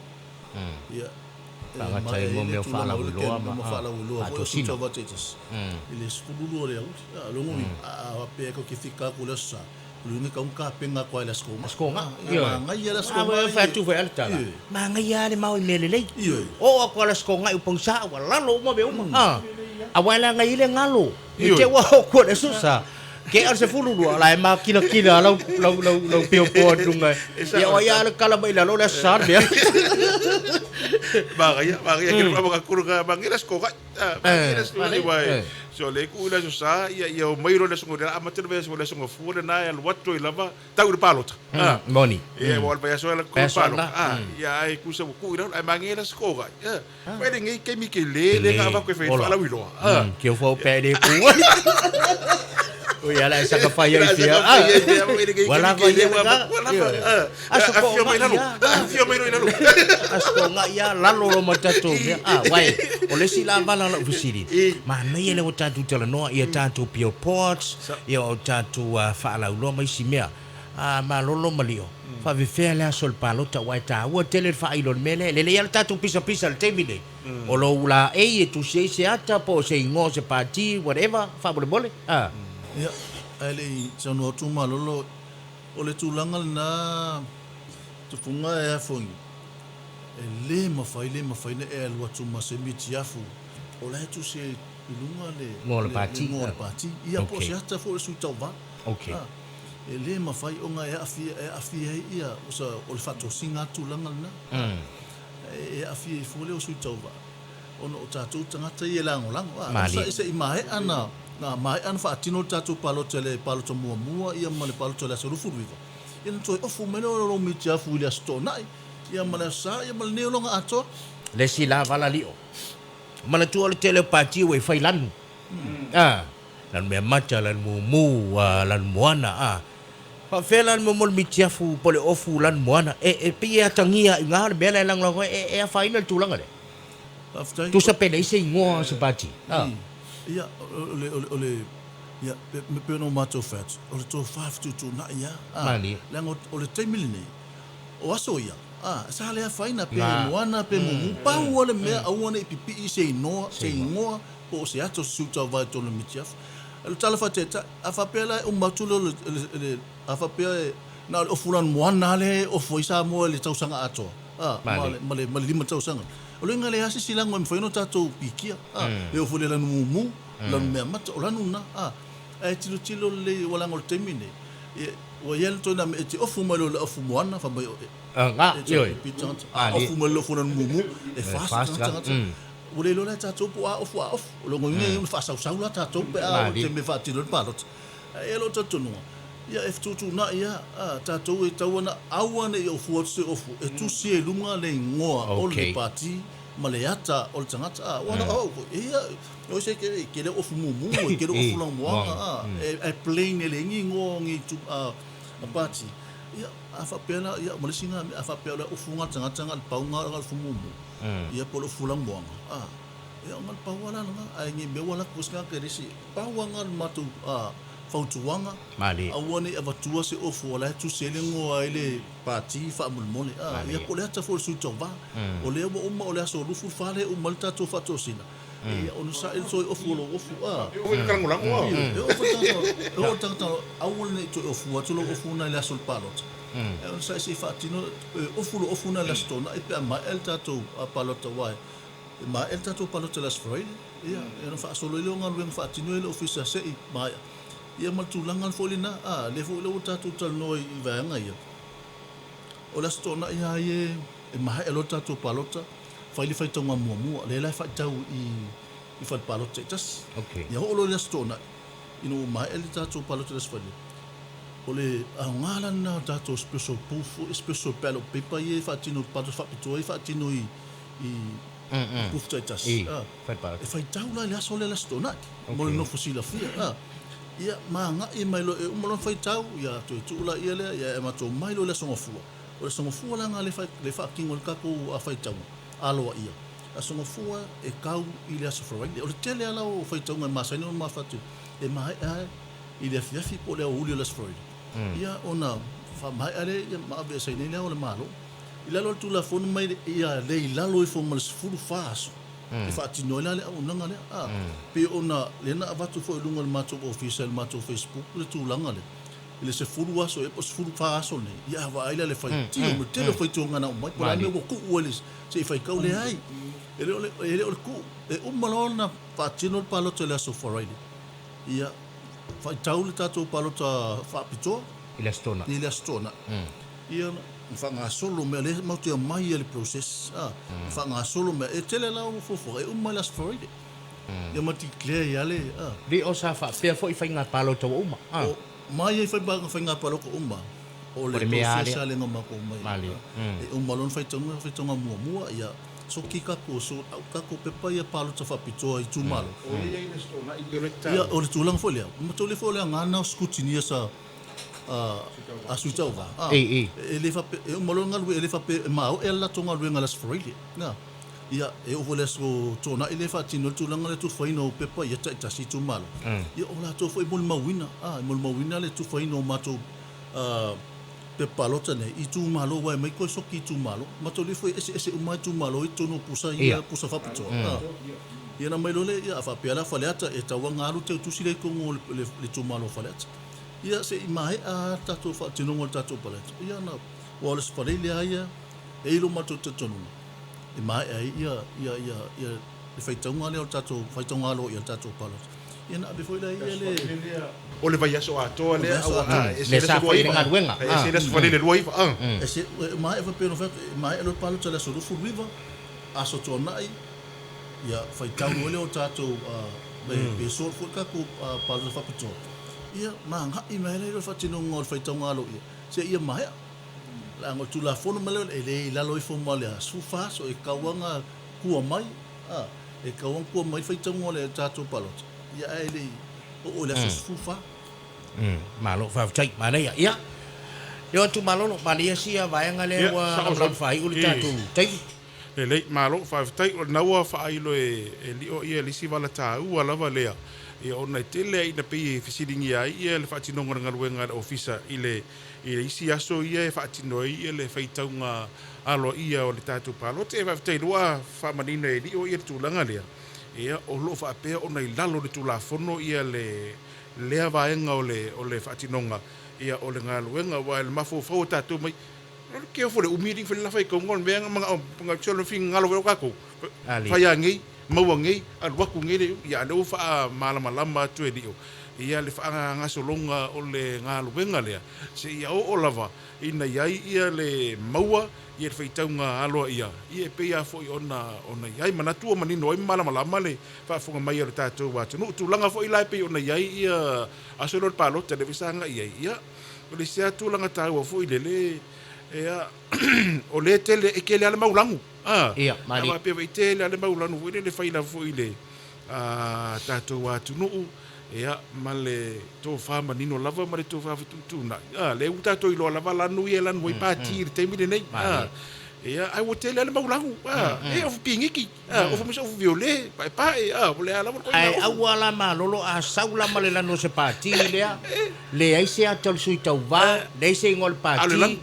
ia, e Faagata maea ai ai mo le mea o tulaga o le faalauiloa ma ma faalauiloa foi o sui faatosina. tauva taitasi i le 12 o le aoauli. A, o lona uiga, a faapea e te fika atu i le aso Sa, Luna ka unka penga koa i le aso Aso Koga. Ioe. Manaia le aso A Koga ua fai atu foi a le tala. Manaia lava le mao i mea lelei. Oo atu a le aso Koga i Upangisa ua lalo uma mea uma. A. Aua e laga i ai le galo. I te ua oo atu i le aso Sa, kea o le 12, la e makilatila lava lau lau lau lau piopo i luga. Ia o ai lava le tala mai i lalo o le aso Sa le mea. Manaia, manaia ke le ka manaia le aso Koga. Manaia le aso Koga aua So le ku ila so sa ia ia o mai ro le songo le amata le so le songo fu le na alu atu i lava tau le palota. Ah. Moni. Ia wa le so la ku palota. Ah ia ai ku sa ku ila ai mange la sko ga. Ia. Fa le ngai kemi ke le le nga va ku fe fa la wiloa. Ah. Ke fo pe le ku. O ia la sa ka fa ia i Ah. Wala va ia ga. Aso ko Afio mai lalo. Afio mai lalo. Aso ko nga ia lalo lo ma tatou mea. Ah, wai, o le isi la vala o lau fesili, manaia lea ua tatou talanoa i a tatou pure ports, ia o tatou faalauiloa ma isi mea. Ah, malolo ma lio, faafefea le aso o le palota aua e taua tele le faailo i le mea lea. E lelei lava le tatou pisapisa i le taimi lenei, o lou laei e tusi ai se ata po o se igoa o se pati, whatever, faamolemole. Ah. Ia, ae le i saunoa atu malolo, O le tulaga lena tufuga e afogi, e le mafai, le mafai ona e alu atu ma se mitiafu o la e tusi ai i luga le Ngoa o le pati. Ngoa o le pati. Ia po o se ata foi o le sui tauva. Okay. E le mafai ona e aafia, e aafia ai ia, o o le faatosiga atu tulaga lena. E aafia ai fua lea o sui tauva. Ona o tatou tagata ia e lagolago. A, Malie. se i maea na, na maea ona faatino le tatou palota i le palota muamua ia ma le palota i le aso 29, ia ona toe ofu mai lea o lou mitiafu i le Aso Toonai, ia ma le Aso Sa, ia ma lenei ologa atoa. Le isi la vala lio. Manatua le tele o pati ua i fai lanu. A, lanu mea mata, lanu mumu, a, lanu moana, a. Faafefea la le mea mo le mitiafu po o le ofu lanu moana? E, e pei e atagia i ina le mea la e lagolago ai, e, e afaina le tulaga lea. Faafetai. Tusa pe leai se igoa o se pati. A. Ia, o le, o le, o le, ia, pe, pei ona matou fai atu, o le tofa fetuutuunai lava. A, Malie. leaga o le taimi lenei, o aso ia, a, sa le afaina pe Na. moana pe mumu, pau lava le mea aua ne i pipii se inoa, se igoa po o se ata o se siutauvae i totonu o le mitiafu. O le tala faataitai, a faapea la e uma atu le, le, le, a faapea e, na o le ofu lanu moana lava lea e ofu ai Samoa i le tausaga atoa, a, ma le, ma le, ma le 5 tausaga. O le uiga leai lava se isi lago e mafai ona tatou pikia, a, e oo foi i le lanu mumu, lanu meamata, o lanu na, a. Ae tilotilo lelei, ua laga o le taimi lenei, Ia, ua i ai le toe mea e te ofu mai loa i le ofu moana, fai mai e, Nga, e te ioe. pipii tagata. A Malie. ofu mai le ofu lana mumu, e fast fast tagata. Ua le iloa la e tatou po o a ofu a ofu. O lona uiga e faasausau la tatou pe a oo i le Malie. taimi e faatino ai le palota. Ae i ai lou talitonuga, ia e fetuutuunai lava a tatou e tatau ona aua ne i ofua atu se ofu e tusi ai i luga le igoa o le pati ma le ata o le tagata. A ua au foi, e ia, o se ke ke le ofu mumu, e ke le ofu lanumoana, a e plain e leai ni igoa o ni pati. Ia, a faapea la, ia, ma le isi lena mea, a faapea o le ofu lena a le tagata na o le pau lena o le ofu mumu, ia po o le ofu lanumoana, a, ia, na o le pau lava la lena, ae ne i mea ua alu atu foi se tagata e le isi, pau lava lena o le matou fautuaga, aua ne i avatua se ofu o la e tusi ai le igoa ai le pati faamolemole, a, ia po o le ata foi o le sui tauva, o lea ua uma o le aso 24 lea e uma ai le tatou faatosina, ia onosai le toe ofu o lou ofu, a. E oo foi i le talagolago, a. E oo foi le tagata, e oo le tagata, aua ne i toe ofu atu lou ofu lena i le aso o le palota. E onosai se i faatino, e ofu lou ofu lena i le aso Toonai pe a maea le tatou palota aua e maea le tatou palota i le aso Faraile, ia, ona faasolo ai lea o galuega faatino i le ofisa se i maea. Ia ma le tulaga foi lena, a, lea foi ua tatou talanoa i vaega ia, o le Aso Toonai lava ia e maea loa le tatou palota, fai le faitauga muamua, lea la e faitau i fale palota taitasi. Okay. Ia oo loa i le Aso Toonai, ina ua maea le tatou palota i le Aso Faraile, o le aoga la lena o tatou special booth, special ballot paper ia e faatino, palota faapitoa ia e faatino i booth taitasi. E faitau la i le aso lea le Aso Toonai, mo le nofo silafia. Ia, ma agai mai loa, e uma loa ona faitau, ia toe tuu laia lea, ia e matou mai loa i le Aso Gafua. O le Aso Gafua la lena lea e faatino ai le tatou faitauga aloaia. Aso Gafua e tau i le Aso Faraile. O le tele lava la o faitauga e masani ona mafatia, e maea i le afiafi po o le aoauli o le Aso Faraile. Ia ona faamaea lea ia ma aveeseina ai le ao o le Malo. I lalo o le Tulafono mai ia le i lalo ifo ma le 14 aso e faatino ai la le auaunaga lea. A, pei ona lea na avatu foi i luga o le matou ofisa i le matou Facebook le tulaga lea, i le 10 aso ea po o le 14 aso nei, ia vaai la le faitio ma le tele o faitioga na aumai, po o le a le mea ua tuu ai se i faitau, leai, e le o le, e le o le tuu. E uma loa ona faatino le palota i le aso Faraile, ia faitau le tatou palota faapitoa I le Aso Toonai. I le Aso Toonai. Ia na faagasolo mea lea matou te omai ai le process a, na faagasolo mea e tele la o fuafuaga e uma i le Aso Faraile. Ia ma declare ai le a. Le o sa faapea foi faiga palota ua uma a. O mai ai faiga palota uma o le process a lea na matou omai ai. E uma loa ona faitauga, faitauga muamua ia soki tatou sort out tatou pepa ia palota faapitoa i itumalo. O lea i le Aso Toonai o le tatalo. Ia o le tulaga foi lea, matou le foi o le aga na o scrutineers a a Sui Tauva, a, e le faapea, e uma loa le galuega, e le faapea e maoe le latou galuega i le Aso Faraile, na. Ia, e oo foi i le Aso Toonai lea e faatino ai le tulaga lea tufaina o pepa ia taitasi i itumalo. Ia, o latou foi e molimauina, a, e molimauina le tufaina o matou pepa palota nei i itumalo, aua e omai toe soki i itumalo. Matou le foi e eseese uma lava itumalo i totonu o pusa ia, pusa faapitoa, a. Ia ona aumai loa lea, ia, a faapea la Faleata, e tatau lava ona alu teutusi lea i totonu o le itumalo o Faleata. Ia se i maea lava le tatou faatinoga o le tatou palota, ia ona, aua o le Aso Faraile lava ia, e i ai lo matou talitonuga, e maea ai ia, ia, ia, ia le faitauga lea o le tatou faitauga aloaia o le tatou palota. Ia ona ave foi lea ia le. O le vaiaso atoa lea, aua e ese le le Aso 29, e ese le Aso Faraile 29, a. Ese, e maea foi pei ona fai atu, e maea loa le palota i le aso 29, Aso Toonai, ia faitau loa lea o tatou, pe sort foi le tatou palota faapitoa. Ia, ma agai mai ai la i le faatinoga o le faitauga aloaia, seia maea. Leaga o le Tulafono mai lea, e le i lalo ifo ma le 14 aso, e tatau lava ona tua mai, a, e tatau lava ona tua mai le faitauga o le tatou palota, ia ae le i oo i le aso 14. Malo faafetai, manaia. Ia, leo atu malolo, manaia sia vaega lea ua lamalama faaiu le tatou taimi. Lelei, malo, faafetai. O lena ua faailo e Lio ia le isi vala taua lava lea, ia ona e tele ai ina pei e fesiligia ai ia le faatinoga o le galuega a le Ofisa i le i le isi aso ia e faatino ai ia le faitauga aloaia o le tatou palota. Ia faafetai ua faamanino e Lio ia le tulaga lea, ia o lo o faapea ona i lalo o le Tulafono ia le lea vaega o le o le faatinoga ia o le galuega aua e le mafaufau o tatou mai Ke fo le umi li fele la fai kongo mea nga mga nga cholo fi ngalo we ka ko. Fai a ngei maua nei, alu atu nei le, ia a lea ua faamalamalama atu e Lio, ia le faagasologa o le galuega lea, seia oo lava ina i ai ia le maua ia le faitauga aloaia, ia e pei lava foi ona ona i ai manatu ua manino ai ma malamalama le faafofoga mai a lo tatou atunuu. Tulaga foi la e pei ona i ai ia aso lea o le palota lea foi sa agai i ai, ia o le isi lava tulaga taua foi lele, ia o lea e tele, e tele lava le mau lanu, a, Ia, malie. a faapea foi e tele lava le mau lanu foi lele e fai lava foi i le tatou atunuu, ia, ma le tofa manino lava ma le tofa fetuutuunai. A, lea ua tatou iloa lava lanu ia e lanu ai pati i le taimi lenei. A, ia, ae ua tele lava le mau lanu. A, e ofu piniki, a, ofu mai se ofu viole, paepae, a, o le a lava le Ae ituaiga ofu. aua la malolo a sau la ma le lanu o se pati lea, leai se ata o le sui tauva, leai se igoa o le A o le pati, lanu.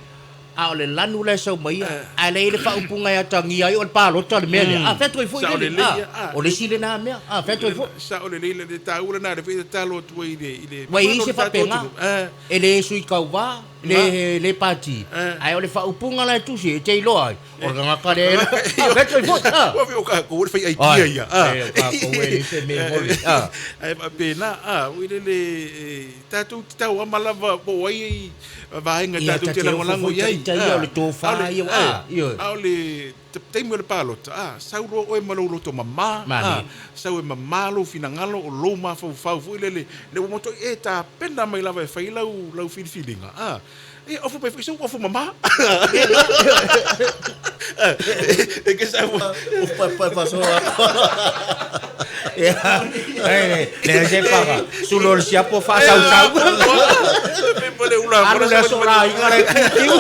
A o le lanu la e sau mai ia, ae le i le faaupuga e atagia ai o le palota le mea lea. A, fea toe foi Sao lele? lelei A, ia, a, o le isi lena mea. A, fea toe foi? Sao lelei le le taua lena lea foi e tatalo atu ai i le i le Ua i ai mamalu o se le tatou faapena, atunuu. A, e le sui tauva, na, le, le pati, a, ae o le faaupuga la e tusi e te iloa ai, o le tagata lea e. A, fea toe foi? A. Ua o kākou o le fai aitia Ai, ia. A. e, o kākou e leai se mea moni. A. Ae faapena, a, ui lele, e, tatou te tauama lava po o ai vaega Ia, tatou ta te te ofo lagolago foi i ai. ita ia o le tofa ia, a, ioe. A o le taimi o le palota, a, sau loa oe ma lou loto mamā, a, Malie. sau e mamā lou finagalo o lou mafaufau foi lele, le ua matuai e tapena mai lava e fai lau, lau filifiliga, a, e ofu mai foi sau ofu mamā. E ke sau. Ofu paepae faasoa atu. Ia, e, le se paga, sulo le siapo faasausau. Pe le ula Alu le aso la aiga le kutiu.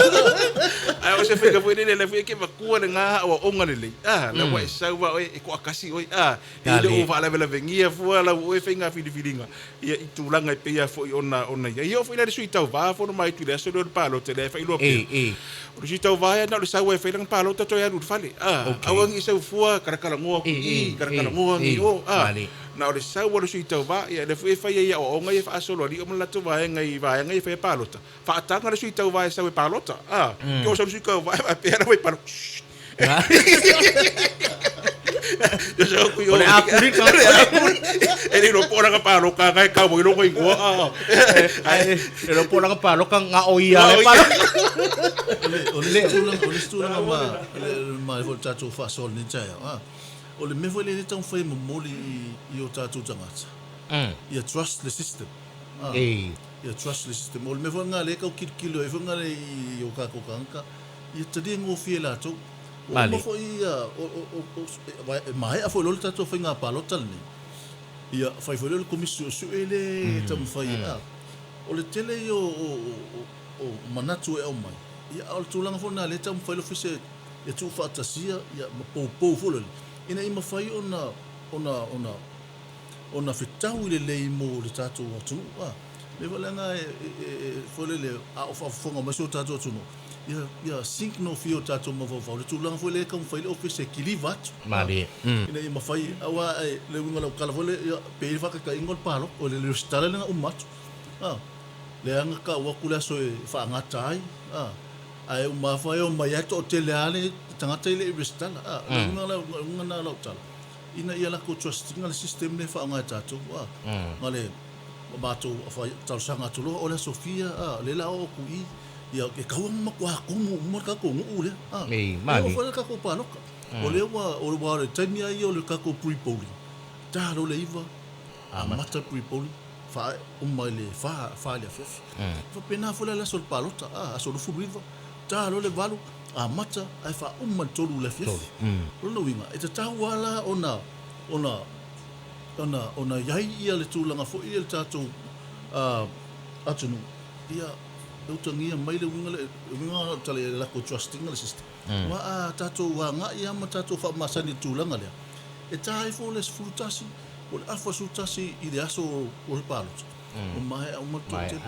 Ae o se faiga foi lele, lea foi e ke matua le ngā aoaoga lelei. A, la ua e sau a oe e toakasi oe. A, e le o faalavelave fua lau oe faiga filifiliga. Ia i tulaga e pei lava foi ona ona i ai. Ia oo foi la i le sui tauva fono mai atu i le aso lea o le palota lea e faailoa pea. O le sui tauva ia na o le sau e fai lana palota toe alu i le fale. A, aua ne i sau fua kalakalanoa atu i i, kalakalanoa atu i o. A, na o le sau a le sui tauva, ia lea foi e fai ai i aoaoga ia e faasolo alii ma le latou vaega i vaega ia e fai a palota. Faataga le sui tauva e sau e palota. A, ke o sau le sui tauva e faapea lava i palota. Shh. O le Aperika. E le iloa po o lana paloka na e kau ai lona igoa. Ae le iloa po o lana paloka na o ia le paloka. O le isi tulaga, o le isi tulaga ma ma foi le tatou faasoa i lenei taeao, a, o le mea foi lea e taumafai e momoli i o tatou tagata, ia trust le system. A, ia trust le system. O le mea foi lena lea e tau kilokilo ai foi lena i o tatou tagata, ia talia gofie e latou. Ua uma foi ia, e maea foi loa le tatou faiga palota lenei, ia fai foi lea o le Komisi Suesue lea e taumafai e, a, o le tele ia o manatu e aumai, ia a o le tulaga foi lena lea e taumafai le Ofisa e tuufaatasia ia ma poupou foi lele, ina ia mafai ona, ona, ona, ona fetaui lelei mo le tatou atunuu. A, le foi lea e, e, foi lele, a o faafofoga mai si o tatou atunuu, ia, ia sync gofie o tatou mafaufau, le tulaga foi lea e taumafai le ofisa e kiliva atu. Malie. Ina ia mafai, aua e, le uiga o lau tala foi lea, ia, pe i ai le faataitaiga o le palota, o le resitala lea na uma atu. A, leaga tau atu le aso e faagata ai, a, ae uma afa e omai ai toatele lava le tagata e le i resitala. A, le uiga la, le uiga lena o lau tala, ina ia latou trust ina le system lea e faaaoga e tatou, a, na le matou talosaga atu loa, o le aso fia, a, lea o le a oo atu i i, ia, e tatau ona matua tumu uma le tatou nuu lea, a, Ei, e oo malie. foi le tatou paloka. O lea ua, o le taimi lava ia o le tatou pre-polling, ta loa le 9, amata le pre-polling, faauma i le 4, 4 i le afiafi. E faapena foi la le aso o le palota, a, aso 29, ta loa le 8, amata ae faauma i le 3 i le afiafi. O lona uiga, e tatau lava la ona, ona, ona, ona i ai ia le tulaga foi ia le tatou atunuu, ia e utagia mai le uiga lea, le uiga o le tala ia latou trust ina le system. Aua a tatou agai lava ma tatou faamasani i le tulaga lea, e ta ai foi le 11, o le afa 11 i le aso o le palota, ua maea uma le toatele.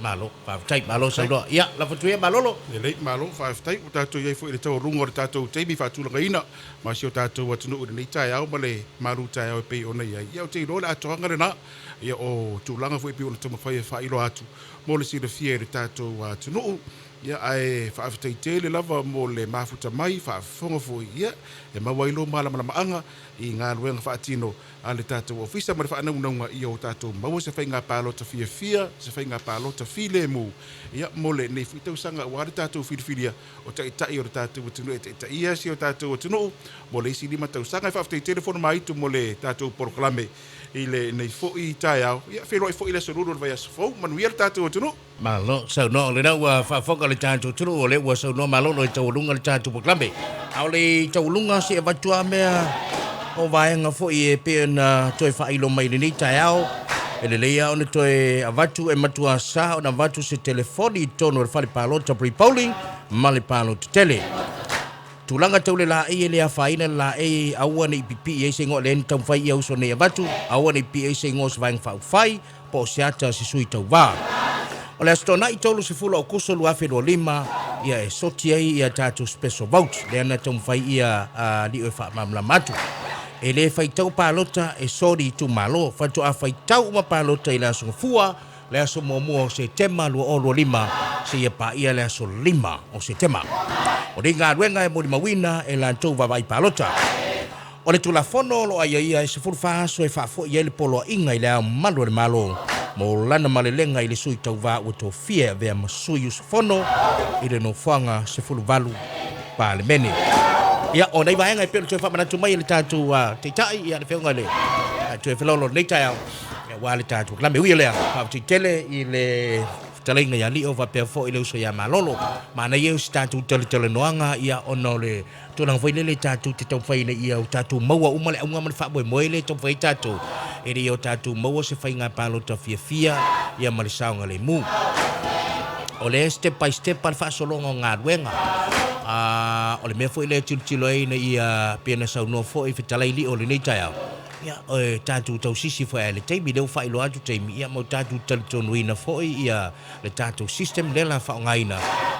Malo, faafetai, malo saunoa. Ia, lafo atu ia Malolo. Lelei, malo, faafetai. Ua tatou i ai foi i le taualuga o le tatou taimi faatulagaina ma si o tatou atunuu i lenei taeao ma le malu taeao e pei ona i ai. Ia, ou te iloa le atoaga lena, ia, o tulaga foi e pei ona taumafai e faailoa atu mo le silafia e le tatou atunuu. Ia, ae faafetai tele lava mo le mafuta mai, faafofoga foi, ia, e maua ai lou malamalamaaga i galuega faatino a le tatou Ofisa ma le faanaunauga ia o tatou maua se faiga palota fiafia, se faiga palota filemu, ia, mo lenei foi tausaga aua le tatou filifilia o Taitai o le tatou atunuu e taitaia si o tatou atunuu mo le isi 5 tausaga. E faafetai tele Fonomaitu mo le tatou polokalame i lenei foi taeao. Ia, feiloai foi i le aso Lulu o le vaiaso fou. Manuia le tatou atunuu. Malo saunoa, o lena ua faafofoga le tatou atunuu, o lea ua saunoa malolo e taualuga le tatou polokalame. A o le taualuga se i avatu lava mea o vaega foi e pei ona toe faailo mai i lenei taeao, e lelei lava ona toe avatu, e matua sa ona avatu se telefoni i totonu o le fale palota pre-polling ma le palota tele. Tulaga tau le laei e le afaina le laei, aua ne i pipii ai se igoa, lea na taumafai ia uso nei avatu, aua ne i pipii ai se igoa o se vaega faaupufai, po o se ata o se sui tauva. O le Aso Toonai 30 Aokuso 2025, ia e soti ai ia tatou special vote, lea na taumafai ia alii e faamalamalama atu. E le faitau palota e soli itumalo, faatoa faitau uma palota i le Aso Gafua, le aso muamua o Setema 2025 seia paia le aso 5 o Setema. O nei galuega e molimauina e latou vaavaai palota. O le Tulafono o lo o aiaia e 14 aso e faafoi ai le poloaiga i Le Ao Mamalu o le Malo mo lana malelega i le sui tauva ua tofia e avea ma sui usufono i le nofoaga 18 Palemene. Ia, o nei vaega e pei ona toe faamanatu mai e le tatou Taitai, ia le Afioga i le Tuiafelolo i lenei taeao, aua le tatou kalame. Ui o lea, faafetai tele i le fetalaiga ia Lio faapea foi le uso ia Malolo. Manaia o se tatou talatalanoaga, ia, ona o le tulaga foi lele tatou te taumafai ina ia o tatou maua uma le auga ma le faamoemoe lea e taumafai ai tatou, ina ia o tatou maua se faiga palota fiafia, ia ma le saogalemu. O le step by step le faasologa o galuega. O le mea foi lea e tilotilo ai ina ia, pei ona saunoa foi fetalai Lio i lenei taeao, Ia, e tatou tausisi foi i le taimi lea ua faailoa atu taimi, ia ma o tatou talitonuina foi ia le tatou system lea la faaaogaina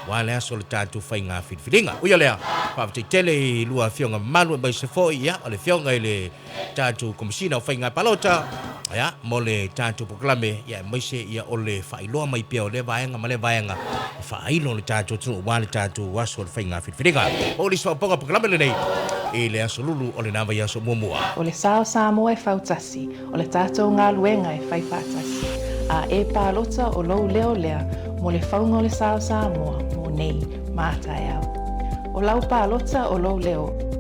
aua le aso o le tatou faiga filifiliga. Ui o lea, faafetai tele i lua afioga mamalu aemaise foi ia o le afioga i le tatou Komesina o Faiga Palota, ia, mo le tatou polokalame, ia aemaise ia o le faailoa mai pea o lea vaega ma lea vaega e faailo le tatou atunuu aua le tatou aso o le faiga filifiliga. Maua nisi faaopoopoga polokalame lenei i le aso Lulu o lena vaiaso muamua. O le sa o Samoa e fautasi, o le tatou galuega e fai faatasi. A e palota o lou leo lea mo le fauga o le sa o Samoa mo nei ma taeao. O lau palota o lou leo.